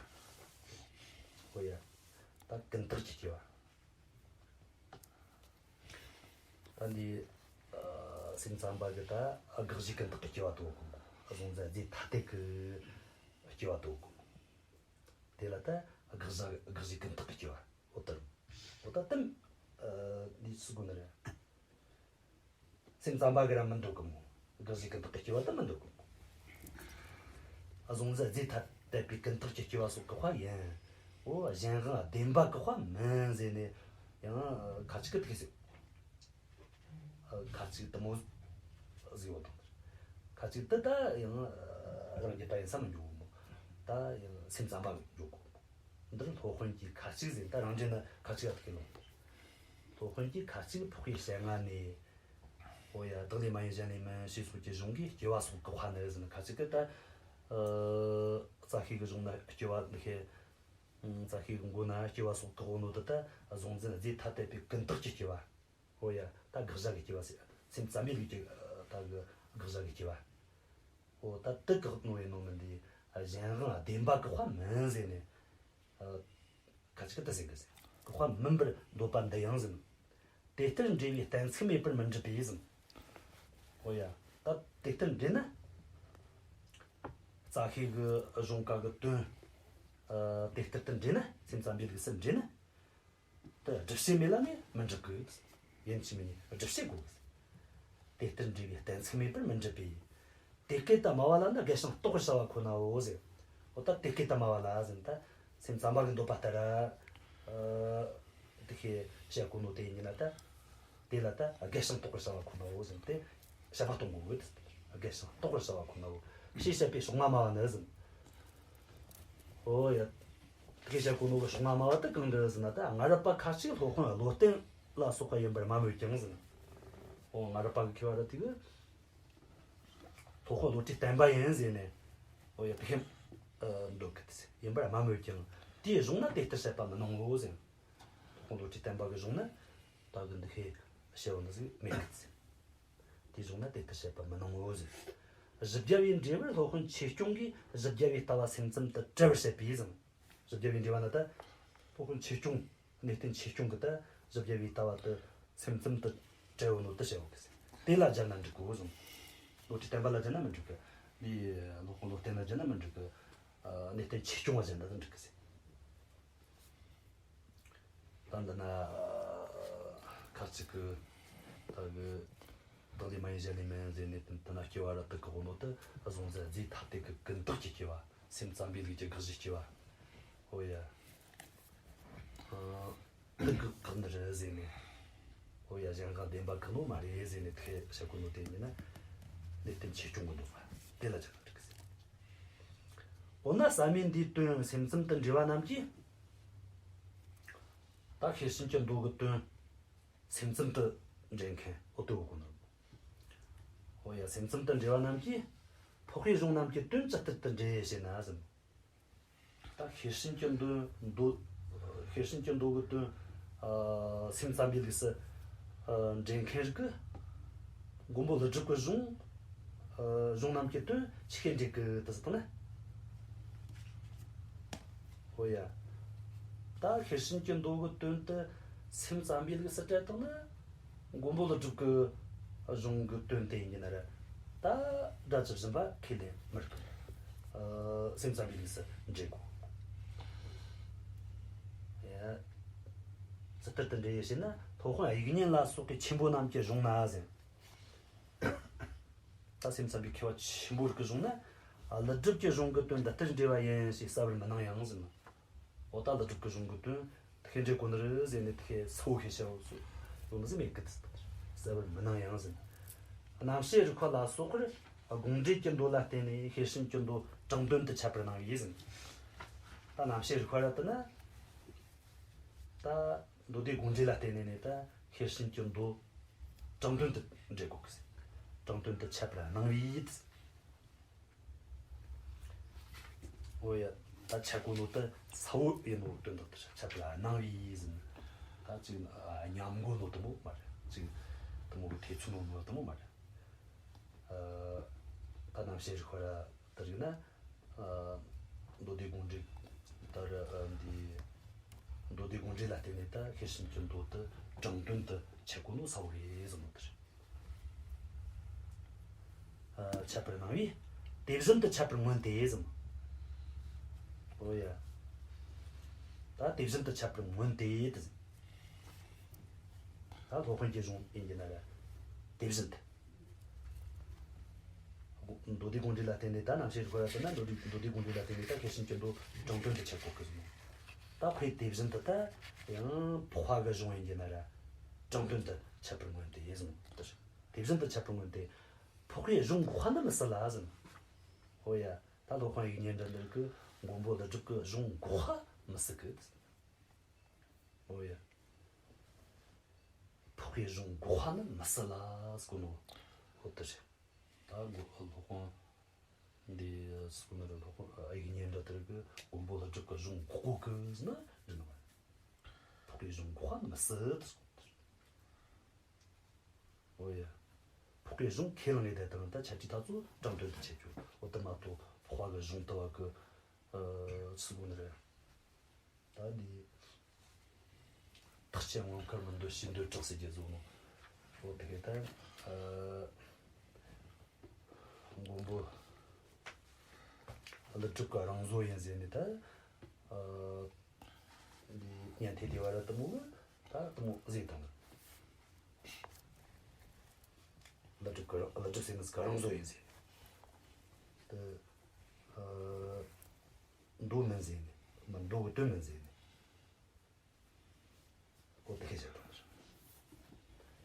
འོ་ཡ། ད་ཀུན་བཏགས་ཀྱི་སྐྱེ་བ། ད་འདི། ཨ། སེམས་ཙམ་པ་གི་ད་དགག་གཞི་ཀུན་བཏགས་ཀྱི་སྐྱེ་བ་དེ་གོ་གི། གཟུང་འཛིན་རྫས་ཐ་དད་ཀྱི་སྐྱེ་བ་དེ་གོ་གི། དེ་ལ་ད་དགག་བྱ་དགག་གཞི་ཀུན་བཏགས་ཀྱི་སྐྱེ་བ། འོ་ད། འོ་ད་དམ། ཨ། འདི་སུ་གོ་ནི་རེད། སེམས་ཙམ་པ་གི་ར་མི་འདོད་གི་མོ། དགག་གཞི་ཀུན་བཏགས་ཀྱི་སྐྱེ་བ་དེ་མི་འདོད་གི་མོ། གཟུང་འཛིན་རྫས་ཐ་དད་པའི་ཀུན་བཏགས་ཀྱི་སྐྱེ་བ་སོགས་བཀག་པ་ཡིན། འོ་གཞན་དབང་བདེན་པ་བཀག་པ་མིན་ཟེར་ནས་ཡང་ཁ་ཅིག་གིས་དེ་ཟེར། ཁ་ཅིག་དེ་མོ་ཟེར་བ་དང་། ཁ་ཅིག་དེ་ད་ཡང་རང་རྒྱུད་པ་ཡིན་ས་མི་འགྱོ་གི་མོ། ད་ཡང་སེམས་ཙམ་པ་འགྱོ་གི་མོ། འདིར་སློབ་དཔོན་གྱིས་ཁ་ཅིག་ཟེར། ད་རང་འགྲེལ་ནི་ཁ་ཅིག་ལ་ཐུག་གི་ལོ། སློབ་དཔོན་གྱིས་ཁ་ཅིག་འཕགས་པའི་ཞལ་སྔ་ནས། འོ་ཡ། བདག་ལས་མ་ཡིན་གཞན་ལས་མིན་ཞེས་སོགས་ཀྱི་གཞུང་གིས་སྐྱེ་བ་སོགས་བཀག་པ་ནི་ཟིན། ཁ་ཅིག་གིས་ད། ཨ། རྩ་ཤེ་གི་གཞུང་ན་སྐྱེ་བ་འདི་ཤེས། རྩ་ཤེ་གི་མགོ་ན་སྐྱེ་བ་སོགས་བཀག་ནོ་དེ་ད་གཟུང་འཛིན་རྫས་ཐ་དད་པའི་ཀུན་བཏགས་ཀྱི་སྐྱེ་བ། འོ་ཡ། ད་དགག་བྱ་གི་སྐྱེ་བ་ཟེར། སེམས་ཙམ་པའི་ལུགས་ཀྱི་ད་གི་དགག་བྱ་གི་སྐྱེ་བ། འོ་ད་དེ་བཀག་ནོ་ཡིན་ནོ་མིན་འདི། གཞན་དབང་བདེན་པ་བཀག་པ་མིན་ཟེར་ནས། ཨ། ཁ་ཅིག་གིས་དེ་ཟེར་གི་ཟེར། བཀག་པ་མིན་པར་འདོད་པ་འདི་ཡང་ཟེར། དེ་ལྟར་འབྲེལ་བའི་གཏན་ཚིགས་མེད་པར་མི་འགྲུབ་པས་ཟེར། འོ་ཡ། ད་དེ་ལྟར་འབྲེལ་ན། རྩ་ཤེ་གི་གཞུང་བཀའ་གི་དོན། ཨ། དེ་ལྟར་དུ་འབྲེལ་ན། སེམས་ཙམ་པའི་ལུགས་སུ་འབྲེལ་ན། དེ་སྒྲུབ་བྱེད་མེད་ལ་ནི་མི་འགྲུབ་གི། ཡིན་གཅིག་མིན་གཉིས་སྒྲུབ་བྱེད་དགོས། དེ་ལྟར་འབྲེལ་བའི་གཏན་ཚིགས་མེད་པར་མི་འགྲུབ་པས། དེ་སྐད་དུ་སྨྲ་བ་ལ་ནི་རྒལ་ཞིང་རྟོགས་པར་བྱ་བ་ཁོ་ནའོ་ཟེར། འོ་ད་དེ་སྐད་དུ་སྨྲ་བ་ལ་ཟེར་ན་ད། སེམས་ཙམ་པ་གི་འདོད་པ་ལྟར། ཨ། དེ་སྐད་བཤད་གོ་ནོ་དེ་ཡིན་ན་ད། དེ་ལ་ད་རྒལ་ཞིང་རྟོགས་པར་བྱ་བ་ཁོ་ནའོ་ཟེར་ཏེ། དཔྱད་པ་གཏོང་དགོས་གི། རྒལ་ཞིང་རྟོགས་པར་བྱ་བ་ཁོ་ནའོ། ཞེས་བཤད་པའི་ཕྱོགས་སྔ་སྨྲ་བ་ནི་ཟེར། འོ་ཡ། དེ་སྐད་བཤད་གོ་ནོ་གི་ཕྱོགས་སྔ་སྨྲ་བ་དེ་གང་རེད་ཟེར་ན་ད། སྔ་རབས་པ་ཁ་ཅིག་སློབ་དཔོན་བློ་བརྟན་ལ་སོགས་པ་ཡིན་པར་སྨྲ་མོད་ཀྱང་ཟེར། འོ། སྔ་རབས་པ་གི་མཁས་པ་ར་དེ་གིས། སློབ་དཔོན་བློ་གྲོས་བརྟན་པ་ཡིན་ཟེར་ནས། འོ་ཡ། དེ་བཞིན་འདོད་གི་ཡིན་པར་སྨྲ་མོད་ཀྱང་། དེའི་གཞུང་ན་དེ་ལྟར་བཤད་པ་མི་སྣང་ངོ་ཟེར། སློབ་དཔོན་བློ་གྲོས་བརྟན་པ་གི་གཞུང་ན་ད་གི་འདི་སྐད་བཤད་པ་ནི་ཟིག་མེད་གི་ཟེར། དེའི་གཞུང་ན་དེ་ལྟར་བཤད་པ་མི་སྣང་ངོ་ཟེར། བཞི་བརྒྱ་པའི་འགྲེལ་པར་སློབ་དཔོན་ཆོས་སྐྱོང་གིས་བཞི་བརྒྱ་པའི་ལྟ་བ་སེམས་ཙམ་དུ་བྲལ་བར་བཤད་པས་ཟེར། བཞི་བརྒྱ་པའི་འགྲེལ་པ་ན་ད། སློབ་དཔོན་ཆོས་སྐྱོང་། གནས་བརྟན་ཆོས་སྐྱོང་གིས་ད་བཞི་བརྒྱ་པའི་ལྟ་བ་དེ་སེམས་ཙམ་དུ་བྲལ་བ་ནོ་དེ་བཤད་ཡོད་གི་ཟེར། དེ་ལ་སྦྱར་ན་འགྲིག་གོ་གསུངས། བློ་གྲོས་བརྟན་པ་ལ་སྦྱར་ན་མི་འགྲིག་གི། འདི་སློབ་དཔོན་བློ་བརྟན་ལ་སྦྱར་ན་མི་འགྲིག་གི། ཨ། གནས་བརྟན་ཆོས་སྐྱོང་བ་སྦྱར་ན་འགྲིག་གི་ཟེར། ད་འདི་ན་ཁ་ཅིག་གིས་ད་གི་བདག་ལས་མ་ཡིན་གཞན་ལས་མིན་ཟེར་ནས་དེ་ན་སྐྱེ་བ་ར་དེ་བཀག་ནོ་དེ་གཟུང་འཛིན་རྫས་ཐ་དད་ཀྱི་ཀུན་བརྟགས་ཀྱི་སྐྱེ་བ། སེམས་ཙམ་པའི་ལུགས་ཀྱི་དགག་གཞིའི་སྐྱེ་བ། འོ་ཡ། ཨ། དེ་གི་བཀག་ནི་རེད་ཟེར་ནས། འོ་ཡ། གཞན་དབང་བདེན་པ་བཀག་ནོ་མ་རེད་ཟེར་ནས་དེ་བཤད་གོ་ནོ་དེ་ཡིན་ན། གནས་བརྟན་ཆོས་སྐྱོང་གི་འདོད་པ་དེ་ལ་སྦྱར་ན་འགྲིག་གི་ཟེར། འོ་ན་ཟབ་མོའི་འདིའི་དོན་སེམས་ཙམ་དུ་འདྲེས་པ་རྣམས་ཀྱིས། ད་ཤེར་ཕྱིན་གྱི་མདོ་གི་དོན་སེམས་ཙམ་དུ་འདྲེས་མཁན་འོ་དེ་འོ་གོ་ནོ། འོ་ཡ། སེམས་ཙམ་དུ་འདྲེས་པ་རྣམས་ཀྱིས་འཕགས་པའི་གཞུང་རྣམས་ཀྱི་དོན་ཇི་ལྟར་དུ་འདྲེས་ཞེ་ན་ཟེར། ད་ཤེར་ཕྱིན་གྱི་མདོ་མདོ། ཤེར་ཕྱིན་གྱི་མདོ་གི་དོན། ཨ། སེམས་ཙམ་པའི་ལུགས་སུ། ཨ། འདྲེན་མཁན་རིགས་ཀྱིས་མགོན་པོ་ཀླུ་སྒྲུབ་ཀྱི་གཞུང་། ཨ། གཞུང་རྣམས་ཀྱི་དོན་ཆི་གེ་འདྲེན་གི་དེ་ཟེར་ན། འོ་ཡ། ད་ཤེར་ཕྱིན་གྱི་མདོ་གི་དོན་དེ་སེམས་ཙམ་པའི་ལུགས་སུ་བཀྲལ་བཏང་ན། མགོན་པོ་ཀླུ་སྒྲུབ་ཀྱི་གཞུང་གི་དོན་དེ་ཡིན་གྱི་ན་ར། ད་སྒྲ་ཇི་བཞིན་པ་ཁས་ལེན་མི་རིགས། ཨ། སེམས་ཙམ་པའི་ལུགས་སུ་འགྲེལ་དགོས། ཡ། ཇི་ལྟར་དུ་འགྲེལ་ཡོད་ཞེ་ན། སློབ་དཔོན་དབྱིག་གཉེན་ལ་སོགས་པའི་ཆེན་པོ་རྣམས་ཀྱི་གཞུང་ན་ཟེར། ད་སེམས་ཙམ་པའི་མཁས་པ་ཆེན་པོ་རིགས་ཀྱི་གཞུང་ན། ཨ། ཀླུ་སྒྲུབ་ཀྱི་གཞུང་གི་དོན་འདི་ལྟར་འགྲེལ་བ་ཡིན་ཞེས་གསལ་བར་མི་སྣང་ཡང་ཟེར་ན། འོ་ད་ཀླུ་སྒྲུབ་ཀྱི་གཞུང་གི་དོན་དེ་ཤེས་འགྲེལ་གོ་ནི་རེད་ཟེར་ནས་དེ་ཤེས་སོ་ཤེས་བྱ་བ་སོ་ཡོང་ནི་ཟིག་མེད་གི། དེ་གསལ་བར་མི་སྣང་ཡང་ཟེར་ན། རྣམ་བཤད་རིགས་པ་ལ་སོགས་པར་དགོངས་འགྲེལ་གྱི་མདོ་ལ་བརྟེན་ནས་ཤེར་ཕྱིན་གྱི་མདོ་དྲང་དོན་དུ་འཆད་པར་སྣང་བས་ཟེར་ན། ད་རྣམ་བཤད་རིགས་པ་ར་དེ་ན། ད་མདོ་སྡེ་དགོངས་འགྲེལ་ལ་བརྟེན་ནས་ནི་ད་ཤེར་ཕྱིན་གྱི་མདོ་དྲང་དོན་དུ་འགྲེལ་དགོས་གི་ཟེར། དྲང་དོན་དུ་འཆད་པར་སྣང་བས། འོ་ཡ། ད་འཆད་གོ་ནོ་ད་གསལ་བོ་ཡིན་ནོ་དོན་དག་དེ་འཆད་པར་སྣང་བས་ཟེར་ན། ད་ཅིག་སྙམ་གོ་ནོ་དེ་མོ་མ་རེད། ཅིག་དེ་མོ་གི་ཐེ་ཚོམ་ནོ་མོ་དེ་མོ་མ་རེད། ཨ། ད་རྣམ་བཤད་རིགས་པ་ར་དེ་རིགས་ན། ཨ། མདོ་སྡེ་དགོངས་འགྲེལ་ལྟར། ཨ། འདི་མདོ་སྡེ་དགོངས་འགྲེལ་ལ་བརྟེན་ནས་ད་ཤེར་ཕྱིན་གྱི་མདོ་དེ་དྲང་དོན་དུ་འཆད་གོ་ནོ་གསལ་བོ་རེད་ཟེར་ནོ་དེ་རེད། ཨ། འཆད་པར་སྣང་བས། དེ་བཞིན་དུ་འཆད་པར་མངོན་ཏེ་ཟེར། འོ་ཡ། ད་དེ་བཞིན་དུ་འཆད་པར་མངོན་ཏེ་དེ་ཟེར། ད་སློབ་དཔོན་གྱི་གཞུང་ཡིན་གྱི་ན་ར། དེ་བཞིན་དུ། མདོ་སྡེ་དགོངས་འགྲེལ་ལ་བརྟེན་ནས་ད་རྣམ་བཤད་རིགས་པ་ར་དེ་ན། མདོ་སྡེ་མདོ་སྡེ་དགོངས་འགྲེལ་ལ་བརྟེན་ནས་ད་ཤེར་ཕྱིན་གྱི་མདོ་དྲང་དོན་དུ་འཆད་གོ་གི་ཟེར་ནོ། ད་དཔེ་དེ་བཞིན་དུ་ད་ཡང་འཕགས་པ་གི་གཞུང་ཡིན་གྱི་ན་ར། དྲང་དོན་དུ་འཆད་པར་མངོན་ཏེ་ཟེར་ནོ། དེ་བཞིན་དུ་འཆད་པར་མངོན་ཏེ། འཕགས་པའི་གཞུང་འགོག་པ་ནི་མི་སྲིད་ལ་ཟེར་ནོ། འོ་ཡ། ད་སློབ་དཔོན་དབྱིག་གཉེན་འདྲ་འདིར་གི་མགོན་པོ་ཀླུ་སྒྲུབ་ཀྱི་གཞུང་འགོག་པ་མི་སྲིད་གི། འོ་ཡ། འཕགས་པའི་གཞུང་འགོག་པ་ནི་མི་སྲིད་ལ་ཟེར་གོ་ནོ། འོ་དེ་རེད། ད་མགོ་སློབ་དཔོན་འདི་ཟེར་གོ་ནོ་རེད། སློབ་དཔོན་དབྱིག་གཉེན་འདྲ་འདིར་གི་མགོན་པོ་ཀླུ་སྒྲུབ་ཀྱི་གཞུང་འགོག་གོ་གི་ཟེར་ན་འགྲིག་ནི་མ་རེད། འཕགས་པའི་གཞུང་འགོག་པ་ནི་མི་སྲིད་ཟེར་གོ་ནོ་དེ་རེད། འོ་ཡ། འཕགས་པའི་གཞུང་ཁས་བླངས་ངེས་དེ་དང་ད་ཆ་ཅི་ད་ཚོ་དྲང་དོན་དུ་འཆད་རྒྱུ། འོ་དེ་མ་གཏོགས་ དཔའ་གི་གཞུང་དུ་བ་གི་ཨ་ཚུལ་གོ་ནི་རེད། ད་འདི་ཐག་བཅད་དབང་བསྐུར་མི་འདོད་ཕྱིར་འདོད་དྲག་ཟེར་རྒྱུ་བཟོ་ནོ། འོ་དེ་གས་ད་ཨ་མགོན་པོ་ཀླུ་སྒྲུབ་ཀྱི་རང་བཟོ་ཡིན་ཟེར་ནས་ད་ཨ་འདི་ཉན་ཐོས་སྡེ་བ་ར་དུ་མོ་གི་ད་དུ་མོ་ཟེར་དང་། ཀླུ་སྒྲུབ་ཀྱི་རང་ཀླུ་སྒྲུབ་ཟེར་ནི་ཀྱི་རང་བཟོ་ཡིན་ཟེར། དེ་ཨ་མདོ་མིན་ཟེར་ནས་མི་མདོ་གི་དོན་མིན་ཟེར་ནས། གོ་དེ་ཤེས་བྱ་དང་།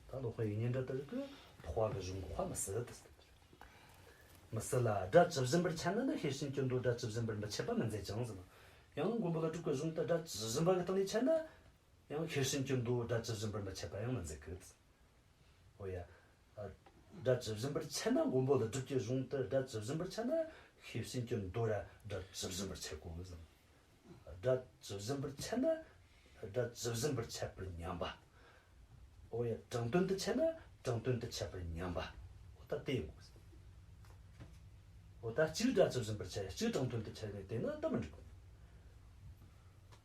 ད་ལོག་པའི་ཡིག་རྙིང་འདྲ་ལྟར་གྱི་འཕགས་པ་གི་གཞུང་གོ་བ་མི་སྲིད་དེ། མི་སྲིད་ལ། སྒྲ་ཇི་བཞིན་པར་འཆད་ན་ནི་ཤེར་ཕྱིན་གྱི་མདོ་སྒྲ་ཇི་བཞིན་པར་མི་འཆད་པ་མི་མཛད་ཅིང་ཟེར། ཡང་མགོན་པོ་ཀླུ་སྒྲུབ་ཀྱི་གཞུང་དུ་སྒྲ་ཇི་བཞིན་པ་གི་སྟེང་ནས་འཆད་ན། ཡང་ཤེར་ཕྱིན་གྱི་མདོ་སྒྲ་ཇི་བཞིན་པར་མི་འཆད་པ་ཡང་མི་མཛད་གི། འོ་ཡ། ཨ། སྒྲ་ཇི་བཞིན་པར་འཆད་ན། མགོན་པོ་ཀླུ་སྒྲུབ་ཀྱི་གཞུང་དུ་སྒྲ་ཇི་བཞིན་པར་འཆད་ན་ཤེར་ཕྱིན་གྱི་མདོ་ར་སྒྲ་ཇི་བཞིན་པར་འཆད་དགོས་ཟེར། སྒྲ་ཇི་བཞིན་པར་འཆད་ན་སྒྲ་ཇི་བཞིན་པར་འཆད་པར་སྙམ་པ། འོ་ཡ། དྲང་དོན་དུ་འཆད་ན་དྲང་དོན་དུ་འཆད་པར་སྙམ་པ། འོ་ད་དེ་ཡིན་དགོས་ཟེར། འོ་ད་གཅིག་སྒྲ་ཇི་བཞིན་པར་འཆད། གཅིག་དྲང་དོན་དུ་འཆད་ནས་དེ་ནི་ད་མི་འགྲིག་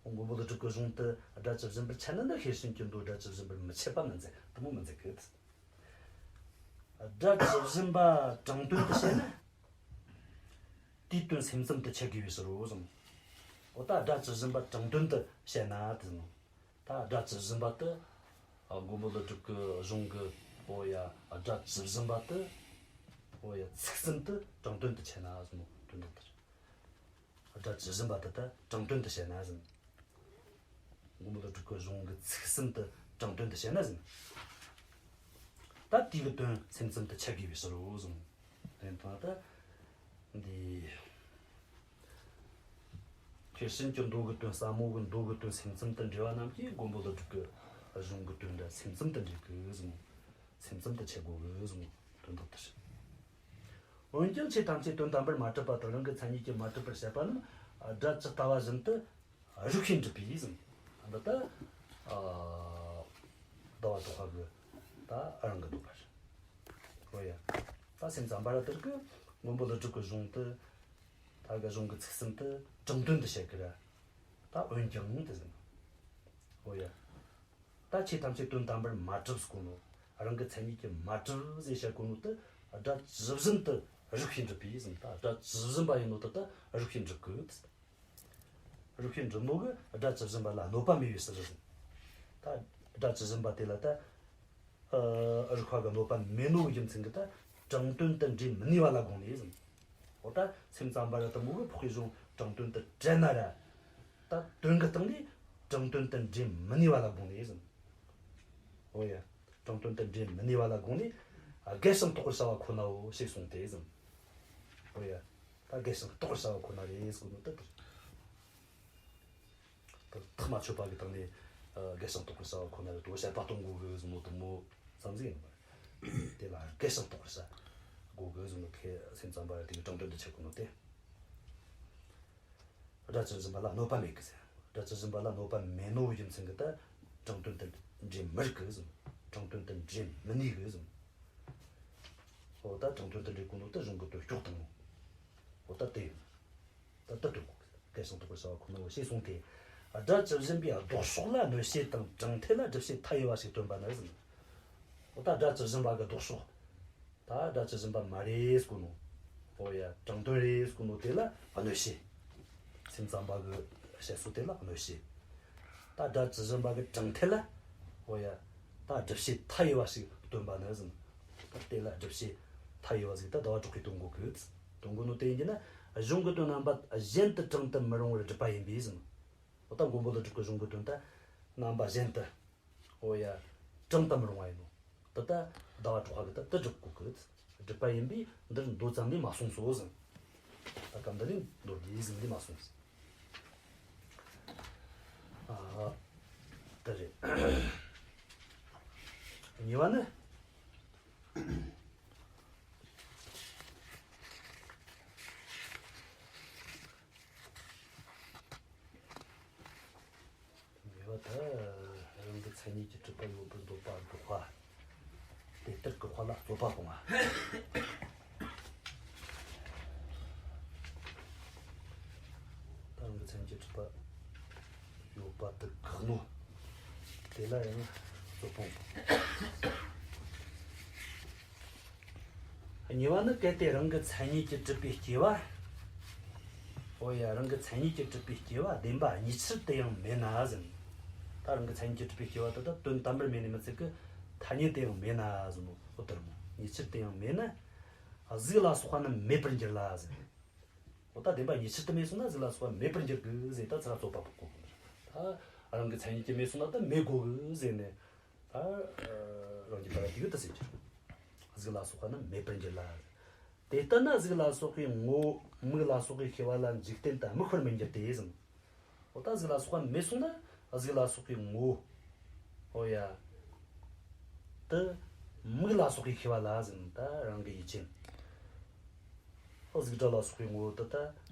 གོ། མགོན་པོ་ཀླུ་སྒྲུབ་ཀྱི་གཞུང་དུ་སྒྲ་ཇི་བཞིན་པར་འཆད་ན་ནི་ཤེར་ཕྱིན་གྱི་མདོ་སྒྲ་ཇི་བཞིན་པར་མི་འཆད་པ་མི་མཛད། དེ་མོ་མི་མཛད་གི། སྒྲ་ཇི་བཞིན་པ་དྲང་དོན་དུ་བཤད་ན། དེའི་དོན་སེམས་ཙམ་དུ་འཆད་དགོས་པའི་ཕྱིར་རོ་གསུངས། འོ་ད་སྒྲ་ཇི་བཞིན་པ་དྲང་དོན་དུ་བཤད་ན་དེ་ནོ། ད་སྒྲ་ཇི་བཞིན་པ་དེ་མགོན་པོ་ཀླུ་སྒྲུབ་ཀྱི་གཞུང་གི། འོ་ཡ། སྒྲ་ཇི་བཞིན་པ་དེ། འོ་ཡ། ཚིག་ཙམ་དུ་དྲང་དོན་དུ་འཆད་ན་གསུངས་ནོ། དོན་དག་དེ་རེད། སྒྲ་ཇི་བཞིན་པ་དེ་ད་དྲང་དོན་དུ་བཤད་ན་ཟེར། མགོན་པོ་ཀླུ་སྒྲུབ་ཀྱི་གཞུང་གི་ཚིག་ཙམ་དུ་དྲང་དོན་དུ་བཤད་ན་ཟེར། ད་དེའི་གི་དོན་སེམས་ཙམ་དུ་འཆད་དགོས་པའི་ཕྱིར་རོ་གསུངས། དེ་ལྟར་ད་འདི་ཤེར་ཕྱིན་གྱི་མདོ་གི་དོན་ཟབ་མོ་གི་མདོ་གི་དོན་སེམས་ཙམ་དུ་འགྲེལ་བ་རྣམས་ཀྱིས་མགོན་པོ་ཀླུ་སྒྲུབ་ཀྱི་གཞུང་གི་དོན་འདྲ་སེམས་ཙམ་དུ་འགྲེལ་དགོས་གསུངས། སེམས་ཙམ་དུ་འཆད་དགོས་གི་གསུངས། དོན་དག་དེ་རེད། འོན་ཀྱང་ཆོས་ཐམས་ཅད་དོན་དམ་པར་མ་གྲུབ་པ་དང་རང་གི་མཚན་ཉིད་ཀྱིས་མ་གྲུབ་པར་བཤད་པ་རྣམས་སྒྲ་ཇི་ལྟ་བ་བཞིན་དུ་རིགས་ཤེས་འགྲུབ་པས་ཟེར། འདི་ལྟ་ཨ་ཟླ་བ་གྲགས་པ་གི་ད་རང་གི་འདོད་པ་རེད། འོ་ཡ། ད་སེམས་ཙམ་པ་ར་དེར་གི་མགོན་པོ་ཀླུ་སྒྲུབ་ཀྱི་གཞུང་དུ་ད་གི་གཞུང་གི་ཚིག་ཙམ་དུ་དྲང་དོན་དུ་བཤད་གི་ར། ད་འོན་ཀྱང་དེ་ཟེར། འོ་ཡ། ད་ཆོས་ཐམས་ཅད་དོན་དམ་པར་མ་གྲུབ་ཟེར་གོ་ནོ། རང་གི་མཚན་ཉིད་ཀྱིས་མ་གྲུབ་ཟེར་བཤད་གོ་ནོ་དེ་སྒྲ་ཇི་བཞིན་དུ་རིགས་ཤེས་འགྲུབ་པས་ཟེར། ད་སྒྲ་ཇི་བཞིན་པ་ཡིན་ནོ་དེ་ད་རིགས་ཤེས་འགྲུབ་གི། རིགས་ཤེས་འགྲུབ་ནོ་གི་སྒྲ་ཇི་བཞིན་པ་ལ་གནོད་པ་མེད་པའི་ཕྱིར་ཟེར། ད་སྒྲ་ཇི་བཞིན་པ་དེ་ལ་ད་ཨ་རིགས་པ་གི་གནོད་པ་མེད་ནོ་གི་རྒྱུ་མཚན་གྱིས་ད་དྲང་དོན་དུ་འདྲེན་མི་ནུས་པ་ལ་དགོངས་ནས་ཟེར། འོ་ད་སེམས་ཙམ་པ་ར་དེ་མོ་གི་འཕགས་པའི་གཞུང་དྲང་དོན་དུ་དྲན་ན་ར། ད་དོན་གྱི་སྟེང་ནས་དྲང་དོན་དུ་འདྲེན་མི་ནུས་པ་ལ་དགོངས་ནས་ཟེར། འོ་ཡ། དྲང་དོན་དུ་འདྲེན་མི་ནུས་པ་ལ་དགོངས་ནས། རྒལ་ཞིང་རྟོགས་པར་བྱ་བ་ཁོ་ནའོ་ཞེས་གསུངས་ཏེ་ཟེར། འོ་ཡ། ད་རྒལ་ཞིང་རྟོགས་པར་བྱ་བ་ཁོ་ན་རེད་ཟེར་གོ་ནོ་ད་དེ་རེད། ད་ཐག་མ་ཆོད་པ་གི་སྟེང་ནས་ཨ་རྒལ་ཞིང་རྟོགས་པར་བྱ་བ་ཁོ་ན་རེད་དོ་བཤད་པ་གཏོང་དགོས་གི་ཟེར་ནོ་དེ་མོ་ཙམ་ཟིག་ཡིན་པ་རེད། དེ་ལ་རྒལ་ཞིང་རྟོགས་པར་བྱ་དགོས་གི་ཟེར་ནོ་ཁེ་སེམས་ཙམ་པ་ར་དེ་གི་དྲང་དོན་དུ་འཆད་གོ་ནོ་དེ། སྒྲ་ཇི་བཞིན་པ་ལ་གནོད་པ་མེད་གི་ཟེར། སྒྲ་ཇི་བཞིན་པ་ལ་གནོད་པ་མེད་ནོ་རྒྱུ་མཚན་གྱིས་ད་དྲང་དོན་དུ་འདྲེན་མི་རིགས་གི་ཟེར། དྲང་དོན་དུ་འདྲེན་མི་ནུས་གི་ཟེར། འོ་ད་དྲང་དོན་དུ་འདྲེན་གོ་ནོ་ད་གཞུང་གི་དོན་སྐྱོག་དང་ནོ། འོ་ད་དེ་ཡིན། ད་ད་དོན་གོ་གི་ཟེར། རྒལ་ཞིང་རྟོགས་པར་བྱ་བ་ཁོ་ནའོ་ཞེས་གསུངས་ཏེ། སྒྲ་ཇི་བཞིན་པའི་ལྡོག་ཕྱོགས་ལ་གནོད་བྱེད་དང་དྲང་འཐད་ལ་སྒྲུབ་བྱེད་མཐའ་ཡས་པ་ཞིག་སྟོན་པ་ནི་ཟེར། འོ་ད་སྒྲ་ཇི་བཞིན་པ་གི་ལྡོག་ཕྱོགས། ད་སྒྲ་ཇི་བཞིན་པ་མ་རེད་ཟེར་གོ་ནོ། འོ་ཡ། དྲང་དོན་རེད་ཟེར་གོ་ནོ་དེ་ལ་གནོད་བྱེད། སེམས་ཙམ་པ་གི་བཤད་སྲོལ་དེ་ལ་གནོད་བྱེད། ད་སྒྲ་ཇི་བཞིན་པ་གི་དྲང་འཐད་ལ། འོ་ཡ། ད་སྒྲུབ་བྱེད་མཐའ་ཡས་པ་ཞིག་སྟོན་པ་ནི་ཟེར། ད་དེ་ལ་སྒྲུབ་བྱེད་མཐའ་ཡས་པ་ཟིག་ད་ཟླ་བ་གྲགས་པས་སྟོན་གོ་གི། སྟོན་གོ་ནོ་དེ་ཡིན་གྱི་ན་གཞུང་གི་དོན་རྣམ་པ་གཞན་དུ་དྲང་དུ་མི་རུང་བར་སྒྲུབ་པ་ཡིན་པས་ཟེར། འོ་ད་མགོན་པོ་ཀླུ་སྒྲུབ་ཀྱི་གཞུང་གི་དོན་ད་རྣམ་པ་གཞན་དུ། འོ་ཡ། དྲང་དུ་མི་རུང་བ་ཡིན་ནོ། དེ་ལྟ་ཟླ་བ་གྲགས་པ་གིས་ད་དེ་སྒྲུབ་གོ་གི། སྒྲུབ་པ་ཡིན་པས་འདིར་མདོ་ཙམ་ལས་མ་གསུངས་སོ་ཟེར། ད་སྐབས་འདི་ནས་མདོ་སྡེ་ཟིན་ལས་མ་གསུངས་ཟེར། ཨ། དེ་རེད། གཉིས་པ་ནི། ཉེ་བ་ད་རང་གི་མཚན་ཉིད་ཀྱིས་གྲུབ་པ་ཡོད་པར་འདོད་པ་དགག་པ། དེ་ལྟར་དགག་པ་ལ་རྩོད་པ་སྤོང་བ། ཡང་རྩོད་སྤོང་། གཉིས་པ་ནི། གལ་ཏེ་རང་གི་མཚན་ཉིད་ཀྱིས་གྲུབ་པའི་སྐྱེ་བ། འོ་ཡ། རང་གི་མཚན་ཉིད་ཀྱིས་གྲུབ་པའི་སྐྱེ་བ་བདེན་པ་གཉིས་ཆར་དུ་ཡང་མེད་ན་ཟེར། ད་རང་གི་མཚན་ཉིད་ཀྱིས་གྲུབ་པའི་སྐྱེ་བ་དེ་ད་དོན་དམ་པར་མེད་ནི་མི་ཚད་ཀྱི་ཐ་སྙད་དུ་ཡང་མེད་ན་ཟེར་ནོ། འོ་དེ་རེད་མོ། གཉིས་ཆར་དུ་ཡང་མེད་ན། གཟུགས་ལ་སོགས་པ་ནི་མེད་པར་འགྱུར་ལ་ཟེར། འོ་ད་བདེན་པ་གཉིས་ཆར་དུ་མེད་སོང་ན་གཟུགས་ལ་སོགས་པ་མེད་པར་འགྱུར་གི་ཟེར། ད་ཚུར་ར་རྩོད་པ་པོ་གོ་གི། ད་རང་གི་མཚན་ཉིད་ཀྱིས་མེད་སོང་ན་ད་མེད་དགོས་གི་ཟེར་ནས། ད་རང་རྒྱུད་པ་ལ་དེ་གི་ད་ཟེར་གྱི། གཟུགས་ལ་སོགས་པ་ནི་མེད་པར་འགྱུར་ལ། དེ་ལྟ་ན་གཟུགས་ལ་སོགས་པའི་ངོ་བོ་མིག་ལ་སོགས་པའི་ཤེས་པ་ལ་འཇིག་རྟེན་དུ་དམིགས་པར་མི་འགྱུར་ཏེ་ཟེར། འོ་ད་གཟུགས་ལ་སོགས་པ་མེད་སོང་ན་གཟུགས་ལ་སོགས་པའི་ངོ་བོ། འོ་ཡ། དེ་མིག་ལ་སོགས་པའི་ཤེས་པ་ལ་ཟེར། ད་རང་གི་ཡུལ་ཅན། འོ་གཟུགས་སྒྲ་ལ་སོགས་པའི་ངོ་བོ་དེ་ད་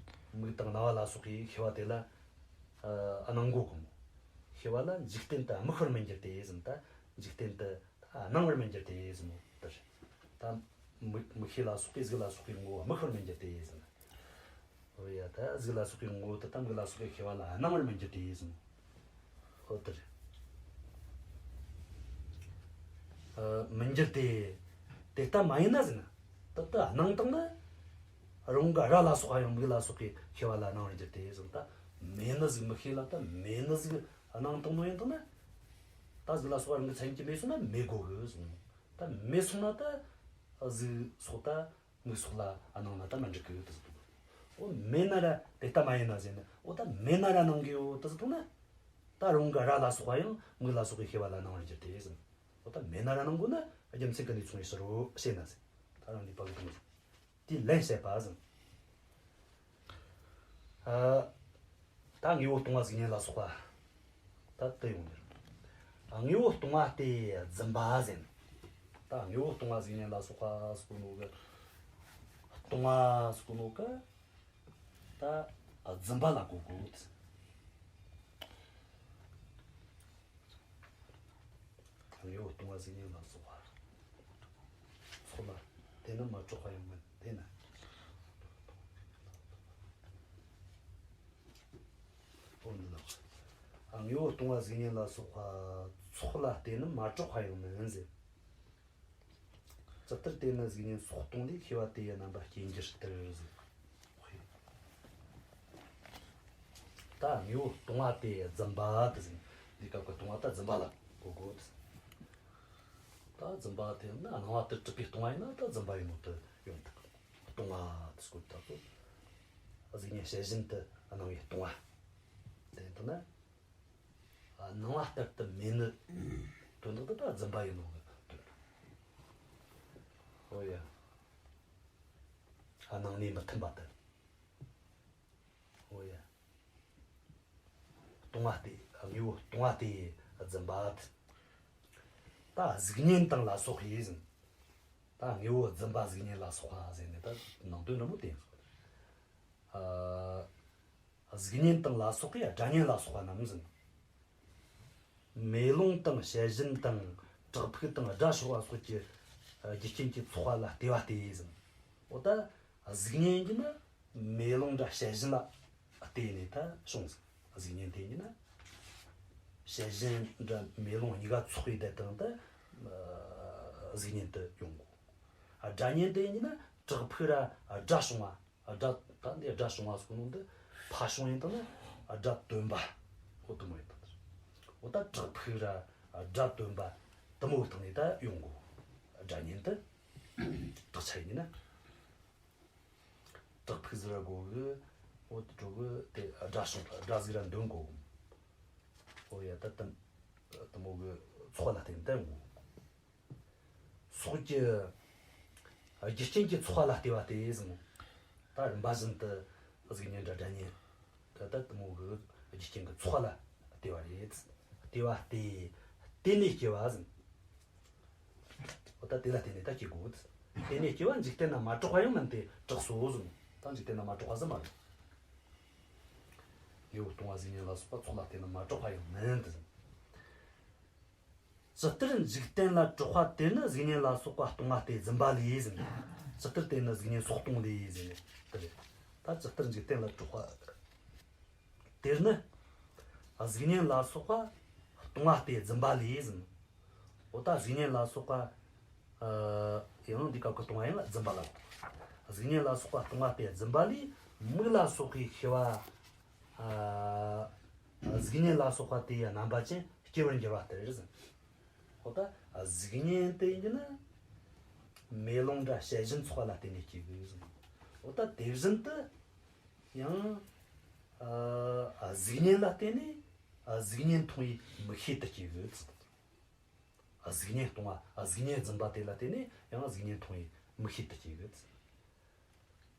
མིག་དང་རྣ་བ་ལ་སོགས་པའི་ཤེས་པ་དེ་ལ་ཨ་སྣང་གོ་གི་མོ། ཤེས་པ་ལ་འཇིག་རྟེན་དུ་དམིགས་པར་མི་འགྱུར་ཏེ་ཟེར། ད་འཇིག་རྟེན་དུ་ད་སྣང་བར་མི་འགྱུར་ཏེ་ཟེར་མོ། དེ་རེད། ད་མིག་མིག་ཤེས་ལ་སོགས་པའི་གཟུགས་ལ་སོགས་པའི་ངོ་བོ་དམིགས་པར་མི་འགྱུར་ཏེ་ཟེར། འོ་ཡ། ད་གཟུགས་ལ་སོགས་པའི་ངོ་བོ་དེ་ད་མིག་ལ་སོགས་པའི་ཤེས་པ་ལ་སྣང་བར་མི་འགྱུར་ཏེ་ཟེར། འོ་དེ་རེད། ཨ་མི་འགྱུར་ཏེ། དེ་ལྟ་མ་ཡིན་ན་ཟེར་ན། ད་ལྟ་སྣང་བཏང་ན། རང་གི་ར་ལ་སོགས་པ་ཡང་མིག་ལ་སོགས་པའི་ཤེས་པ་ལ་སྣང་བར་འགྱུར་ཏེ་ཟེར། ད་མེད་ནི་ཟིག་མིག་ཤེས་ལ་ད་མེད་ནི་ཟིག་སྣང་བཏང་ནོ་ཡིན་བཏང་ན། ད་གཟུགས་ལ་སོགས་པ་རང་གི་མཚན་ཉིད་ཀྱིས་མེད་སོང་ན་མེད་དགོས་གི་ཟེར། ད་མེད་སོང་ན་ད་གཟུགས་སོགས་ད་མིག་སོགས་ལ་སྣང་ན་ད་མི་འགྲིག་གི་དེ་ཟེར། འོ་མེད་ན་ར་དེ་ལྟ་མ་ཡིན་ན་ཟེར་ན། འོ་ད་མེད་ན་ར་སྣང་གི་ཡོད་དེ་ཟེར་བཏང་ན། ད་རང་གི་ར་ལ་སོགས་པ་ཡང་མིག་ལ་སོགས་པའི་ཤེས་པ་ལ་སྣང་བར་འགྱུར་ཏེ་ཟེར། འོ་ད་མེད་ན་ར་སྣང་དགོས་ན་རྒྱུ་མཚན་གི་གནས་ཚུལ་ཡིན་ཕྱིར་རོ་ཞེ་ན་ཟེར། ད་རང་ནུས་པ་གི་དང་ཟེར། དེ་ལན་བཤད་པ་ཟེར། ཨ། ད་དངོས་པོ་སྟོང་པ་གཟུགས་བརྙན་ལ་སོགས་པ། ད་དེ་ཡོང་ནི་རེད། དངོས་པོ་སྟོང་པ་སྟེ་བརྫུན་པ་ཟེར། ད་དངོས་པོ་སྟོང་པ་གཟུགས་བརྙན་ལ་སོགས་པ་ཟེར་གོ་ནོ་གི། སྟོང་པ་ཟེར་གོ་ནོ་གི། ད་བརྫུན་པ་ལ་གོ་དགོས། དངོས་པོ་སྟོང་པ་གཟུགས་བརྙན་ལ་སོགས་པ། ཚོགས་ལ་དེ་ནི་མ་གྲགས་པ་ཡང་མིན། དེ་ནི། འོ་འདི་ལ། དངོས་པོ་སྟོང་པ་གཟུགས་བརྙན་ལ་སོགས་པ་ཚོགས་ལ་དེ་ནི་མ་གྲགས་པ་ཡང་མིན་ཟེར། ཇི་ལྟར་དེ་ནི་གཟུགས་བརྙན་སོགས་སྟོང་ལས། ཤེས་པ་དེ་ཡི་རྣམ་པ་སྐྱེ་འགྱུར་ལྟར་ཟེར། ད་དངོས་པོ་སྟོང་པ་སྟེ་བརྫུན་པ་དེ་ཟེར། འདི་སྐབས་ཀྱི་སྟོང་པ་ད་བརྫུན་པ་ལ་གོ་དགོས། ད་བརྫུན་པ་དེ་ནི་སྣང་བ་ལྟར་གྲུབ་པའི་སྟོང་པ་ཡིན་ན་ད་བརྫུན་པ་ཡིན་ནོ་དེ་ཡོང་ཐུབ། སྟོང་པ་དེ་སྐོར་ད་གོ། གཟུགས་བརྙན་བྱད་བཞིན་དུ་སྣང་བའི་སྟོང་པ། དེ་ལྟར་ན། སྣང་བ་ལྟར་དུ་མེད་ནི། དོན་དག་དེ་ད་བརྫུན་པ་ཡིན་ནོ་གི་དོན། འོ་ཡ། སྣང་ནས་མི་མཐུན་པ་དེ། འོ་ཡ། སྟོང་པ་སྟེ། དངོས་པོ་སྟོང་པ་སྟེ་བརྫུན་པ་དེ། ད་གཟུགས་བརྙན་དང་ལ་སོགས་པའི་ཟེར། ད་དངོས་པོ་བརྫུན་པ་གཟུགས་བརྙན་ལ་སོགས་པ་ཟེར་ནས་ད་ནང་དོན་འདྲ་མོ་དེ་ཡིན་སོང་། ཨ། གཟུགས་བརྙན་དང་ལ་སོགས་པའི་སྒྲ་བརྙན་ལ་སོགས་པ་རྣམས་ཟེར། མེ་ལོང་དང་བྱད་བཞིན་དང་བྲག་ཕུག་དང་སྒྲ་སྲོག་པ་སོགས་ཀྱི་རྒྱུ་རྐྱེན་གྱི་ཚོགས་པ་ལ་ལྟོས་པ་སྟེ་ཟེར། འོ་ད་གཟུགས་བརྙན་གྱི་ནི་མེ་ལོང་འདྲ་བྱད་བཞིན་ལ་ལྟོས་ནས་ད་བྱུང་ཟེར། གཟུགས་བརྙན་དེ་ཉིད་ནི་བྱད་བཞིན་འདྲ་མེ་ལོང་གཉིས་ཀ་ཚོགས་པའི་དེ་དང་ད་གཟུགས་བརྙན་དུ་ཡོང་གོ། སྒྲ་བརྙན་དེ་ཉིད་ནི་བྲག་ཕུག་ར་སྒྲ་བྱུང་བ། སྒྲ་ད་འདི་སྒྲ་བྱུང་བ་ཟེར་གོ་ནོ་འདི་ཕ་བྱུང་ཡིན་དང་ན་སྒྲ་དོན་པ། འོ་དེ་མོ་ཡིན་དང་། འོ་ད་བྲག་ཕུག་ར་སྒྲ་དོན་པ་དེ་མོ་བཏང་ནས་ད་ཡོང་གོ། སྒྲ་བརྙན་དེ་དག་ཆ་ཡིན་ན། བྲག་ཕུག་ཟེར་ར་གོ་གི། འོ་དེ་གྲོ་གི་དེ་སྒྲ་བྱུང་སྒྲ་ཟིག་ར་འདོན་གོ་གི། འོ་ཡ་ད་དེ་དེ་མོ་གི་ཚོགས་ལ་བརྟེན་ནས་ད་ཡོང་གོ། སོགས་ཀྱི་རྒྱུ་རྐྱེན་གྱི་ཚོགས་ལ་ལྟོས་པ་སྟེ་ཟེར། ད་རིམ་པ་བཞིན་དུ་གཟུགས་བརྙན་འདྲ་སྒྲ་བརྙན་ད་ལྟ་དེ་མོ་གི་རྒྱུ་རྐྱེན་གྱི་ཚོགས་ལ་ལྟོས་པ་རེད། ལྟོས་པ་སྟེ། དེ་ནས་སྐྱེ་བ་ཟེར། འོ་ད་དེ་ལ་བརྟེན་ནས་ད་སྐྱེ་དགོས། དེ་ནས་སྐྱེ་བ་འཇིག་རྟེན་ན་མ་གྲགས་པ་ཡང་མིན་ཏེ་གྲགས་སོ་ཟེར། ད་འཇིག་རྟེན་ན་མ་གྲགས་པ་ཟེར་མ་རེད། དངོས་པོ་སྟོང་པ་གཟུགས་བརྙན་ལ་སོགས་པ་ཚོགས་ལ་བརྟེན་ནས་མ་གྲགས་པ་ཡང་མིན་ཏེ་ཟེར། ཇི་ལྟར་འཇིག་རྟེན་ལ་གྲགས་པ་དེ་ནི་གཟུགས་བརྙན་ལ་སོགས་པ་སྟོང་པ་སྟེ་བརྫུན་པ་ལས་ཟེར་ནས། ཇི་ལྟར་དེ་ནི་གཟུགས་བརྙན་སོགས་སྟོང་ལས་ཟེར་ནས་དེ་རེད། ད་ཇི་ལྟར་འཇིག་རྟེན་ལ་གྲགས་པ་དེར་ནི་གཟུགས་བརྙན་ལ་སོགས་པ་ སྟོང་པ་སྟེ་རྫུན་པ་ལས་ཟེར། འོ་ད་གཟུགས་བརྙན་ལ་སོགས་པ། ཨ། ཡང་འདི་སྐབས་ཀྱི་སྟོང་པ་ཡང་རྫུན་པ་ལ་གོ། གཟུགས་བརྙན་ལ་སོགས་པ་སྟོང་པ་སྟེ་རྫུན་པ་ལས། མིག་ལ་སོགས་པའི་ཤེས་པ། ཨ། གཟུགས་བརྙན་ལ་སོགས་པ་དེ་ཡི་རྣམ་པ་ཅན་སྐྱེ་བར་འགྱུར་བ་ལྟར་ཟེར། འོ་ད་གཟུགས་བརྙན་དེ་ཡིན་ན་མེ་ལོང་འདྲ་བྱད་བཞིན་ཚོགས་པ་ལ་བརྟེན་ནས་སྐྱེ་དགོས་ཟེར། འོ་ད་དེ་བཞིན་དུ་ཡང་། ཨ། གཟུགས་བརྙན་ལ་བརྟེན་ནས་གཟུགས་བརྙན་མཐོང་བའི་མིག་ཤེས་དེ་སྐྱེ་དགོས་ཟེར། གཟུགས་བརྙན་སྟོང་པ། གཟུགས་བརྙན་རྫུན་པ་དེ་ལ་བརྟེན་ནས་ཡང་གཟུགས་བརྙན་མཐོང་བའི་མིག་ཤེས་དེ་སྐྱེ་དགོས།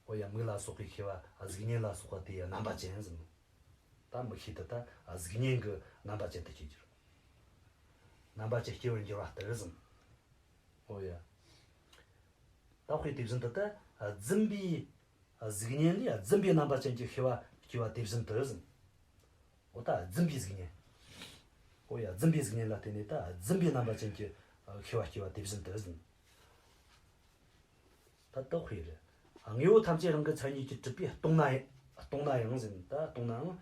འོ་ཡ། མིག་ལ་སོགས་པའི་ཤེས་པ་གཟུགས་བརྙན་ལ་སོགས་པ་དེ་ཡི་རྣམ་པ་ཅན་ཟེར། ད་མིག་ཤེས་དེ་ད་གཟུགས་བརྙན་གྱི་རྣམ་པ་ཅན་དུ་སྐྱེ་འགྱུར། རྣམ་པ་ཅན་སྐྱེ་བར་འགྱུར་བ་ལྟར་ཟེར། འོ་ཡ། ད་དཔེ་དེ་བཞིན་དུ་ད་རྫུན་པའི་གཟུགས་བརྙན་ལས་རྫུན་པའི་རྣམ་པ་ཅན་གྱི་ཤེས་པ་སྐྱེ་བ་དེ་བཞིན་དུ་ཟེར། འོ་ད་རྫུན་པའི་གཟུགས་བརྙན། འོ་ཡ། རྫུན་པའི་གཟུགས་བརྙན་ལ་བརྟེན་ནས་ད་རྫུན་པའི་རྣམ་པ་ཅན་གྱི་ཤེས་པ་སྐྱེ་བ་དེ་བཞིན་དུ་ཟེར། ད་དེ་དཔེ་རེད། དངོས་པོ་ཐམས་ཅད་རང་གི་མཚན་ཉིད་ཀྱིས་གྲུབ་པས་སྟོང་ན་ཡང་། སྟོང་ན་ཡང་ཟེར། ད་སྟོང་ནའང་།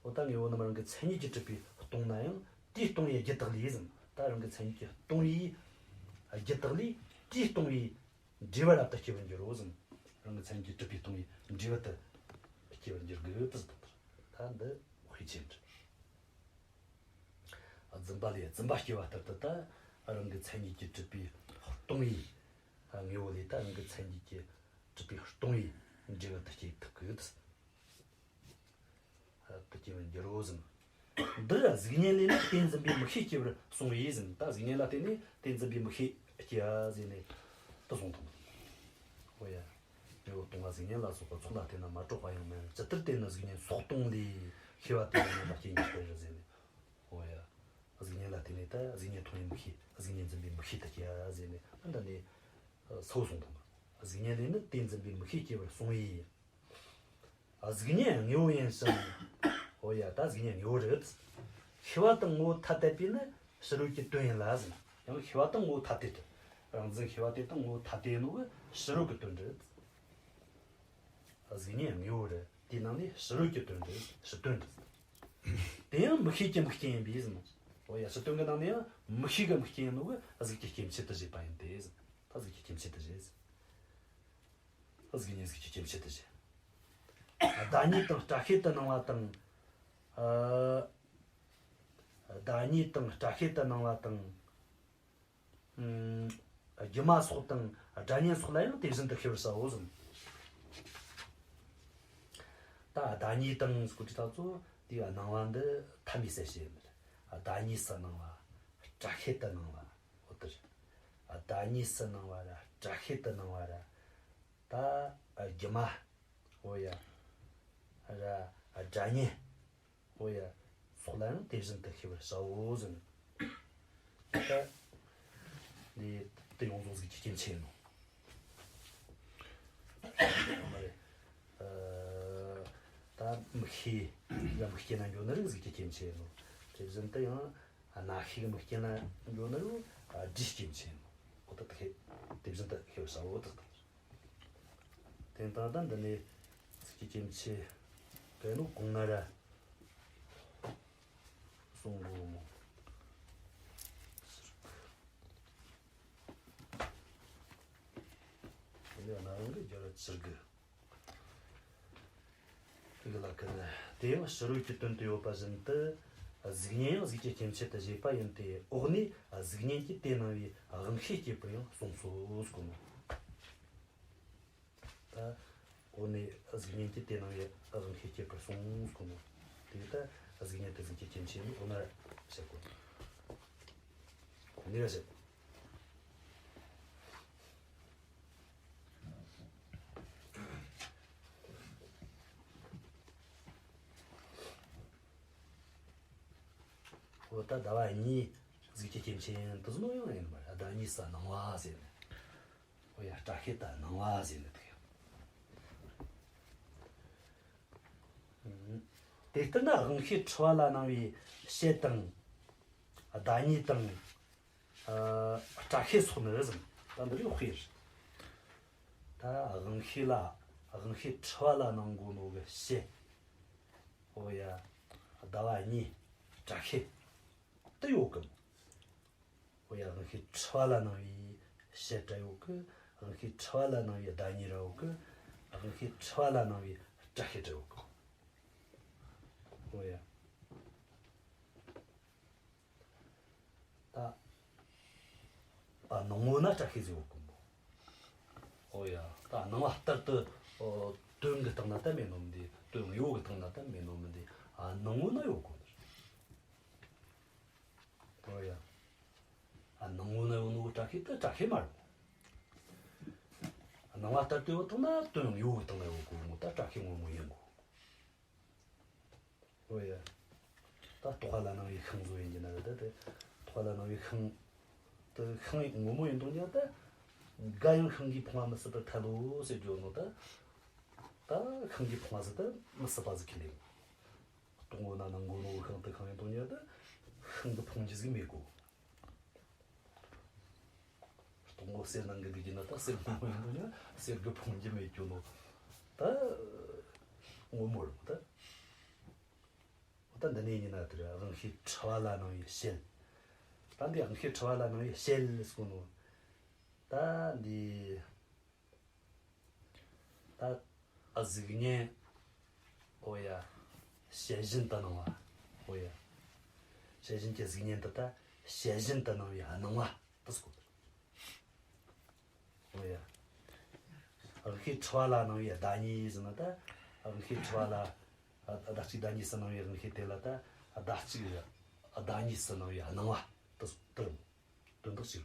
འོ་ད་དངོས་པོ་རྣམས་རང་གི་མཚན་ཉིད་ཀྱིས་གྲུབ་པས་སྟོང་ན་ཡང་། དེས་སྟོང་བའི་རྒྱུ་དག་ལས་ཟེར། ད་རང་གི་མཚན་ཉིད་ཀྱིས་སྟོང་བའི་རྒྱུ་དག་ལས། དེས་སྟོང་བའི་འབྲས་བུ་རབ་ཏུ་སྐྱེ་བར་འགྱུར་རོ་ཟེར། རང་གི་མཚན་ཉིད་ཀྱིས་གྲུབ་པས་སྟོང་བའི་འབྲས་བུ་དེ་སྐྱེ་བར་འགྱུར་དགོས་པར་ཟེར། ད་འདི་དཔེ་ཅན་རེད། རྫུན་པ་ལས་རྫུན་པ་སྐྱེ་བ་ལྟར་དུ་ད་རང་གི་མཚན་ཉིད་ཀྱིས་གྲུབ་པས་སྟོང་བའི་དངོས་པོ་ལས་ད་རང་གི་མཚན་ཉིད་ཀྱིས་གྲུབ་པས་སྟོང་བའི་འབྲས་བུ་དེ་སྐྱེ་ཐུབ་དགོས། དེ་སྐྱེ་བར་འགྱུར་རོ་ཟེར། འདིར་གཟུགས་བརྙན་ལས་ནི་དེ་འཛིན་པའི་མིག་ཤེས་སྐྱེ་བར་གསུངས་པས་ཟེར། ད་གཟུགས་བརྙན་ལ་བརྟེན་ནས་དེ་འཛིན་པའི་མིག་ཤེས་སྐྱེ་བ་ཟེར་ནས་དེ་གསུངས་དང་། འོ་ཡ། དངོས་པོ་སྟོང་པ་གཟུགས་བརྙན་ལ་སོགས་པ་ཚོགས་ལ་བརྟེན་ན་མ་གྲོགས་པ་ཡང་མིན། ཇི་ལྟར་དེ་ནི་གཟུགས་བརྙན་སོགས་སྟོང་ལས། ཤེས་པ་དེ་ཡང་རྣམ་པ་སྐྱེ་ཉིད་ལྟར་ཟེར་ནས། འོ་ཡ། གཟུགས་བརྙན་ལ་བརྟེན་ནས་ད་གཟུགས་བརྙན་མཐོང་བའི་མིག་ཤེས། གཟུགས་བརྙན་འཛིན་པའི་མིག་ཤེས་དེ་སྐྱེ་བ་ཟེར་ནས་འདི་ནས་གསལ་བོ་གསུངས་དང་། གཟུགས་བརྙན་ལས་ནི་དེ་འཛིན་པའི་མིག་ཤེས་སྐྱེ་བར་གསུངས་པས། གཟུགས་བརྙན་དངོས་པོ་ཡིན་ཞིང་། འོ་ཡ། ད་གཟུགས་བརྙན་དངོས་པོ་རེད། ཤེས་པ་དང་ངོ་བོ་ཐ་དད་པས་ནི་ཕྱི་རོལ་གྱི་དོན་ཡིན་ལ་ཟེར། ཡང་ཤེས་པ་དང་ངོ་བོ་ཐ་དད་དུ། རང་འཛིན་ཤེས་པ་དེ་དང་ངོ་བོ་ཐ་དད་ཡིན་ནོ་གི་ཕྱི་རོལ་གྱི་དོན་རེད། གཟུགས་བརྙན་དངོས་པོ་རེད། དེའི་ནང་ནས་ཕྱི་རོལ་གྱི་དོན་རེད། ཕྱི་དོན་རེད། དེ་ཡང་མིག་ཤེས་ཀྱི་མིག་རྐྱེན་ཡིན་པས་ཟེར། འོ་ཡ། ཕྱི་དོན་གྱི་ནང་ནས་ཡང་མིག་ཤེས་ཀྱི་མིག་རྐྱེན་ཡིན་ནོ་གི་གཟུགས་ཀྱི་སྐྱེ་མཆེད་དུ་བཞེད་པ་ཡིན་ཏེ་ཟེར། ད་གཟུགས་ཀྱི་སྐྱེ་མཆེད་དུ་བཞེད་ཟེར། གཟུགས་བརྙན་གཟུགས་ཀྱི་སྐྱེ་མཆེད་དུ་བཞེད། བདག་ཉིད་དང་སྐྲ་ཤད་དུ་སྣང་བ་དང་། ཨ། བདག་ཉིད་དང་སྐྲ་ཤད་དུ་སྣང་བ་དང་། ཨུམ། སྒྱུ་མ་སོགས་དང་སྒྲ་བརྙན་སོགས་ལ་ཡང་དེ་བཞིན་དུ་ཤེས་པར་བྱའོ་གསུངས། ད་བདག་ཉིད་དང་ཟེར་གོ་དུས་ད་ཚོ་དེའི་སྣང་བ་འདི་ཐ་མའི་གསལ་བྱེད་ཡིན་པ་རེད། བདག་ཉིད་སུ་སྣང་བ། སྐྲ་ཤད་དུ་སྣང་བ། འོ་དེ་རེད། བདག་ཉིད་སུ་སྣང་བ་ར་སྐྲ་ཤད་དུ་སྣང་བ་ར། ད་སྒྱུ་མ། འོ་ཡ། ར། སྒྲ་བརྙན། འོ་ཡ། སོགས་ལ་ཡང་དེ་བཞིན་དུ་ཤེས་པར་བྱའོ་ཟེར། ད་འདི་དེ་ཡོངས་རྫོགས་གཟུགས་ཀྱི་སྐྱེ་མཆེད་ཡིན་ནོ། མ་རེད། ཨ། ད་མིག་ཤེས་ལ་མིག་རྐྱེན་ན་འགྱོ་ནི་རིགས་གཟུགས་ཀྱི་སྐྱེ་མཆེད་ཡིན་ནོ། དེ་བཞིན་དུ་ཡང་རྣ་ཤེས་ཀྱི་མིག་རྐྱེན་ན་འགྱོ་ནི་རིགས་སྒྲའི་སྐྱེ་མཆེད་ཡིན་ནོ། འོ་ད་དེ་དེ་བཞིན་དུ་ཤེས་པར་བྱའོ་ད། དེ་ལྟར་ད་འདི་ནས་གཟུགས་ཀྱི་སྐྱེ་མཆེད་གན་ནོ་གོང་ན་ར་གསུང་གོ་མོ། དེ་ནས་རྣ་རིང་གི་རྒྱལ་བ་ཅིར་གི་གི་ལ་ཁ་ན། དེ་ཡང་ཕྱི་རོལ་གྱི་དོན་དུ་ཡོད་པ་བཞིན་དུ། གཟུགས་བརྙན་ཡང་གཟུགས་ཀྱི་སྐྱེ་མཆེད་དུ་བཞེད་པ་ཡིན་ཏེ། འོག་ནས་གཟུགས་བརྙན་གྱིས་དེ་སྣང་བའི་དབང་ཤེས་བསྐྱེད་པར་ཡང་གསུངས་སོ་གསུངས་ནོ། ད་འོག་ནས་གཟུགས་བརྙན་གྱིས་དེ་སྣང་བའི་དབང་ཤེས་བསྐྱེད་པར་གསུངས་གསུངས་ནོ། དེ་ལྟར་གཟུགས་བརྙན་དེ་གཟུགས་ཀྱི་སྐྱེ་མཆེད་ནི་འོ་ན་བཤད་དགོས། འོ་ནི་ར་བཤད། འོ་ད་ཟླ་བ་གཉིས་གཟུགས་ཀྱི་སྐྱེ་མཆེད་ཡིན་དུ་ཟིན་ནོ་ཡང་ཡིན་པར་ཟླ་གཉིས་སུ་སྣང་བ་ཟེར་ནས། འོ་ཡ། སྐྲ་ཤད་དུ་སྣང་བ་ཟེར་ནས་དེ་ཡང་། དེ་ལྟར་ན་དབང་ཤེས་འཁྲུལ་བ་ལ་སྣང་བའི་ཤད་དང་། ཟླ་གཉིས་དང་། ཨ། སྐྲ་ཤད་སོགས་ནི་ཟེར། ད་འདི་རིགས་དཔེ་རེད། ད་དབང་ཤེས་ལ་དབང་ཤེས་འཁྲུལ་བ་ལ་སྣང་གོ་ནོ་གི་ཤད། འོ་ཡ། ཟླ་བ་གཉིས། སྐྲ་ཤད། དེ་ཡོད་གི་མོ། འོ་ཡ། དབང་ཤེས་འཁྲུལ་བ་ལ་སྣང་བའི་བྱེད་སྒྲ་ཡོད་གི། དབང་ཤེས་འཁྲུལ་བ་ལ་སྣང་བའི་བདག་ཉིད་ར་ཡོད་གི། དབང་ཤེས་འཁྲུལ་བ་ལ་སྣང་བའི་སྒྲ་ཤེས་ར་ཡོད་གི། འོ་ཡ། ད། ཨ། སྣང་ངོ་ན་སྒྲ་ཤེས་ཟིག་ཡོད་གི་མོ། འོ་ཡ། ད་སྣང་བ་ལྟར་དུ། ཨོ། དོན་གྱི་སྟེང་ན་ད་མེད་ནོ་མི་འདི། དོན་དངོས་པོ་གི་སྟེང་ན་ད་མེད་ནོ་མི་འདི། ཨ། སྣང་ངོ་ན་ཡོད་གི་མོ། འོ་ཡ། ཨ། སྣང་ངོ་ན་ཡོད་ནོ་སྒྲ་ཤེས་དེ་སྒྲ་ཤེས་མ་རེད། སྣང་བ་ལྟར་དུ་ཡོད་དང་ན་དོན་ཡོད་གི་སྟེང་ན་ཡོད་གོ་མོ། ད་སྒྲ་ཤེས་ངོ་མ་ཡིན་གོ། འོ་ཡ། ད་རྟོག་པ་ལ་སྣང་བའི་ཤིང་བཟོ་ཡིན་གྱི་ན་རེད། ད་དེ་རྟོག་པ་ལ་སྣང་བའི་ཤིང་དེ་ཤིང་ངོ་མ་ཡིན་དང་ན་ད་འགའ་ཡང་ཤིང་གིས་ཕུང་བ་མི་སྲིད་པར་ཐལ་ལོ་ཟེར་རྒྱུ་ནོ། ད་ད་ཤིང་གིས་ཕུང་བ་ཟེར་ད་མི་སྲིད་པ་ཟིག་ཁས་ལེན། རྟོག་ངོ་ན་སྣང་གོ་ནོ་ཤིང་དེ་ཤིང་ཡིན་དང་ན་ད་ཤིང་གིས་ཕུང་རྒྱུ་ཟིག་མེད་གོ། རྟོག་ངོ་གསེར་སྣང་གི་འདུག་གི་ན་ད་གསེར་ངོ་མ་ཡིན་དང་ན་གསེར་གིས་ཕུང་རྒྱུ་མེད་རྒྱུ་ནོ། ད་ངོ་མ་རེད་ད། འོ་ད་འདི་ནས་ཡིན་ན་དེ་རེད། དབང་ཤེས་འཁྲུལ་བ་ལ་སྣང་བའི་བྱེད། ད་འདི་དབང་ཤེས་འཁྲུལ་བ་ལ་སྣང་བའི་བྱེད་ཟེར་གོ་ནོ། ད་འདི། ད། ཨ། གཟུགས་བརྙན། འོ་ཡ། བྱད་བཞིན་དུ་སྣང་བ། འོ་ཡ། བྱད་བཞིན་གྱི་གཟུགས་བརྙན་དུ་ད་བྱད་བཞིན་དུ་སྣང་བའི་སྣང་བ་དེ་ཟེར་གོ། འོ་ཡ། དབང་ཤེས་འཁྲུལ་བ་ལ་སྣང་བའི་བདག་ཉིད་ཟེར་ན་ད། དབང་ཤེས་འཁྲུལ་བ་ལ། ཨ། བདག་གཅིག་བདག་ཉིད་སུ་སྣང་བའི་དབང་ཤེས་དེ་ལ་ད་བདག་གཅིག་བདག་ཉིད་སུ་སྣང་བའི་སྣང་བ་དེ་དེ་དོན་དག་ཅིག་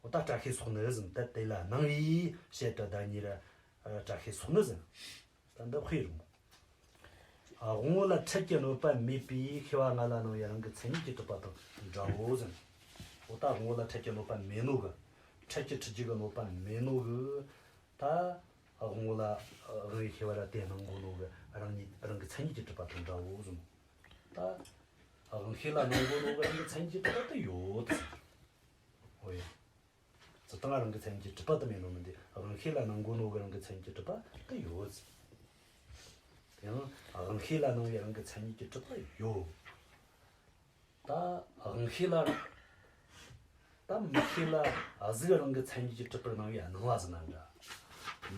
འོ་ད་སྒྲ་ཤེས་སོགས་ནི་ཟེར། ད་དེ་ལ་སྣང་བའི་བྱེད་སྒྲ་བདག་ཉིད་ར་སྒྲ་ཤེས་སོགས་ནི་ཟེར། ད་འདི་དཔེ་རུ། ཨ། དབང་པོ་ལ་འཕྲལ་གྱི་གནོད་པ་མེད་པའི་ཤེས་པ་ལྔ་ལ་སྣང་བའི་རང་གི་མཚན་ཉིད་ཀྱིས་གྲུབ་པ་དང་འདྲའོ་ཟེར། འོ་ད་དབང་པོ་ལ་འཕྲལ་གྱི་གནོད་པ་མེད་ནོ་གི། འཕྲལ་གྱི་འཁྲུལ་རྒྱུ་གི་གནོད་པ་མེད་ནོ་གི། ད་དབང་པོ་ལ་དབང་པོའི་ཤེས་པ་ར་དེ་སྣང་གོ་ནོ་གི་རང་ཉིད་རང་གི་མཚན་ཉིད་ཀྱིས་གྲུབ་པ་དང་འདྲའོ་ཟེར། ད་དབང་ཤེས་ལ་སྣང་གོ་ནོ་གི་རང་གི་མཚན་ཉིད་ཀྱིས་གྲུབ་པ་དེ་ཡོད་ཟེར། འོ་ཡ། སྤྱིར་བཏང་རང་གི་མཚན་ཉིད་ཀྱིས་གྲུབ་པ་དེ་མེད་ནོ་མིན་ཏེ། དབང་ཤེས་ལ་སྣང་གོ་ནོ་གི་རང་གི་མཚན་ཉིད་ཀྱིས་གྲུབ་པ་དེ་ཡོད། དེ་ཡང་དབང་ཤེས་ལ་སྣང་བའི་རང་གི་མཚན་ཉིད་ཀྱིས་གྲུབ་པ་ཡོད། ད་དབང་ཤེས་ལ། ད་མིག་ཤེས་ལ་གཟུགས་རང་གི་མཚན་ཉིད་ཀྱིས་གྲུབ་པར་སྣང་བའི་སྣང་བ་ཟེར་ན་འདྲ།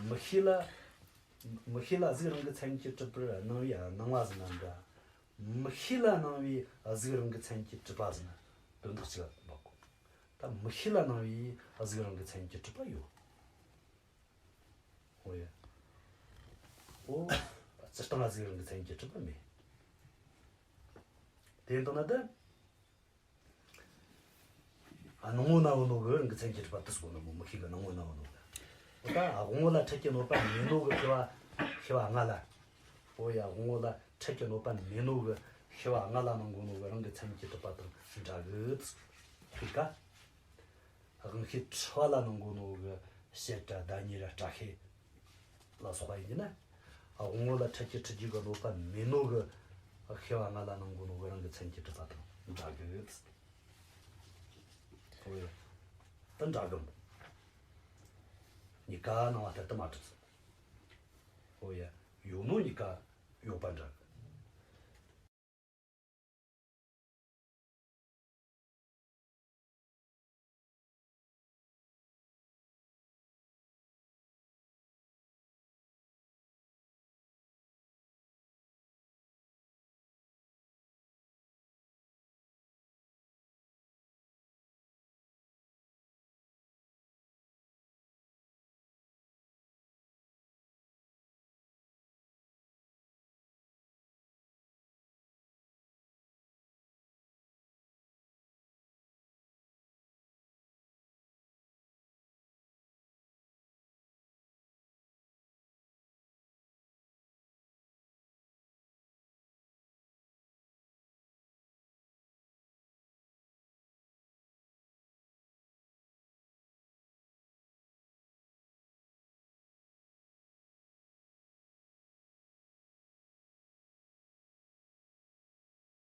མིག་ཤེས་ལ། མིག་ཤེས་ལ་གཟུགས་རང་གི་མཚན་ཉིད་ཀྱིས་གྲུབ་པར་སྣང་བའི་སྣང་བ་ཟེར་ན་འདྲ། མིག་ཤེས་ལ་སྣང་བའི་གཟུགས་རང་གི་མཚན་ཉིད་ཀྱིས་གྲུབ་པ་ཟེར་ན་དོན་དག་གཅིག་ལ་འདུག་གོ། ད་མིག་ཤེས་ལ་སྣང་བའི་གཟུགས་རང་གི་མཚན་ཉིད་ཀྱིས་གྲུབ་པ་ཡོད། འོ་ཡ། འོ། སྤྱིར་བཏང་གཟུགས་རང་གི་མཚན་ཉིད་ཀྱིས་གྲུབ་པ་མེད། དེ་ཡིན་དང་ན་ད། ཨ། སྣང་ངོ་ན་ཡོད་ནོ་གི་རང་གི་མཚན་ཉིད་ཀྱིས་གྲུབ་པ་དེ་ཟེར་གོ་ནོ་མོ། མིག་ཤེས་གི་སྣང་ངོ་ན་ཡོད་ནོ་གི། འོ་ད་དབང་པོ་ལ་འཕྲལ་གྱི་གནོད་པ་མེད་ནོ་གི་ཤེས་པ་ཤེས་པ་ལྔ་ལ། འོ་ཡ། དབང་པོ་ལ་འཕྲལ་གྱི་གནོད་པ་མེད་ནོ་གི་ཤེས་པ་ལྔ་ལ་སྣང་གོ་ནོ་གི་རང་གི་མཚན་ཉིད་ཀྱིས་གྲུབ་པ་དང་འདྲ་གི། དཔེ་ཀ། དབང་ཤེས་འཁྲུལ་བ་ལ་སྣང་གོ་ནོ་གི་བྱེད་སྒྲ་བདག་ཉིད་ར་སྒྲ་ཤེས་ལ་སོགས་པ་ཡིན་གྱི་ན། དབང་པོ་ལ་འཕྲལ་གྱི་འཁྲུལ་རྒྱུ་གི་གནོད་པ་མེད་ནོ་གི་ཤེས་པ་ལྔ་ལ་སྣང་གོ་ནོ་གི་རང་གི་མཚན་ཉིད་ཀྱིས་གྲུབ་པ་དང་འདྲ་གི། འོ་ཡ། དེ་འདྲ་གི་མོ། གཉིས་ཀ་སྣང་བ་ལྟར་དུ་མ་གྲུབ་ཟེར། འོ་ཡ། ཡོད་ནོ་གཉིས་ཀ་ཡོད་པ་འདྲ་གི།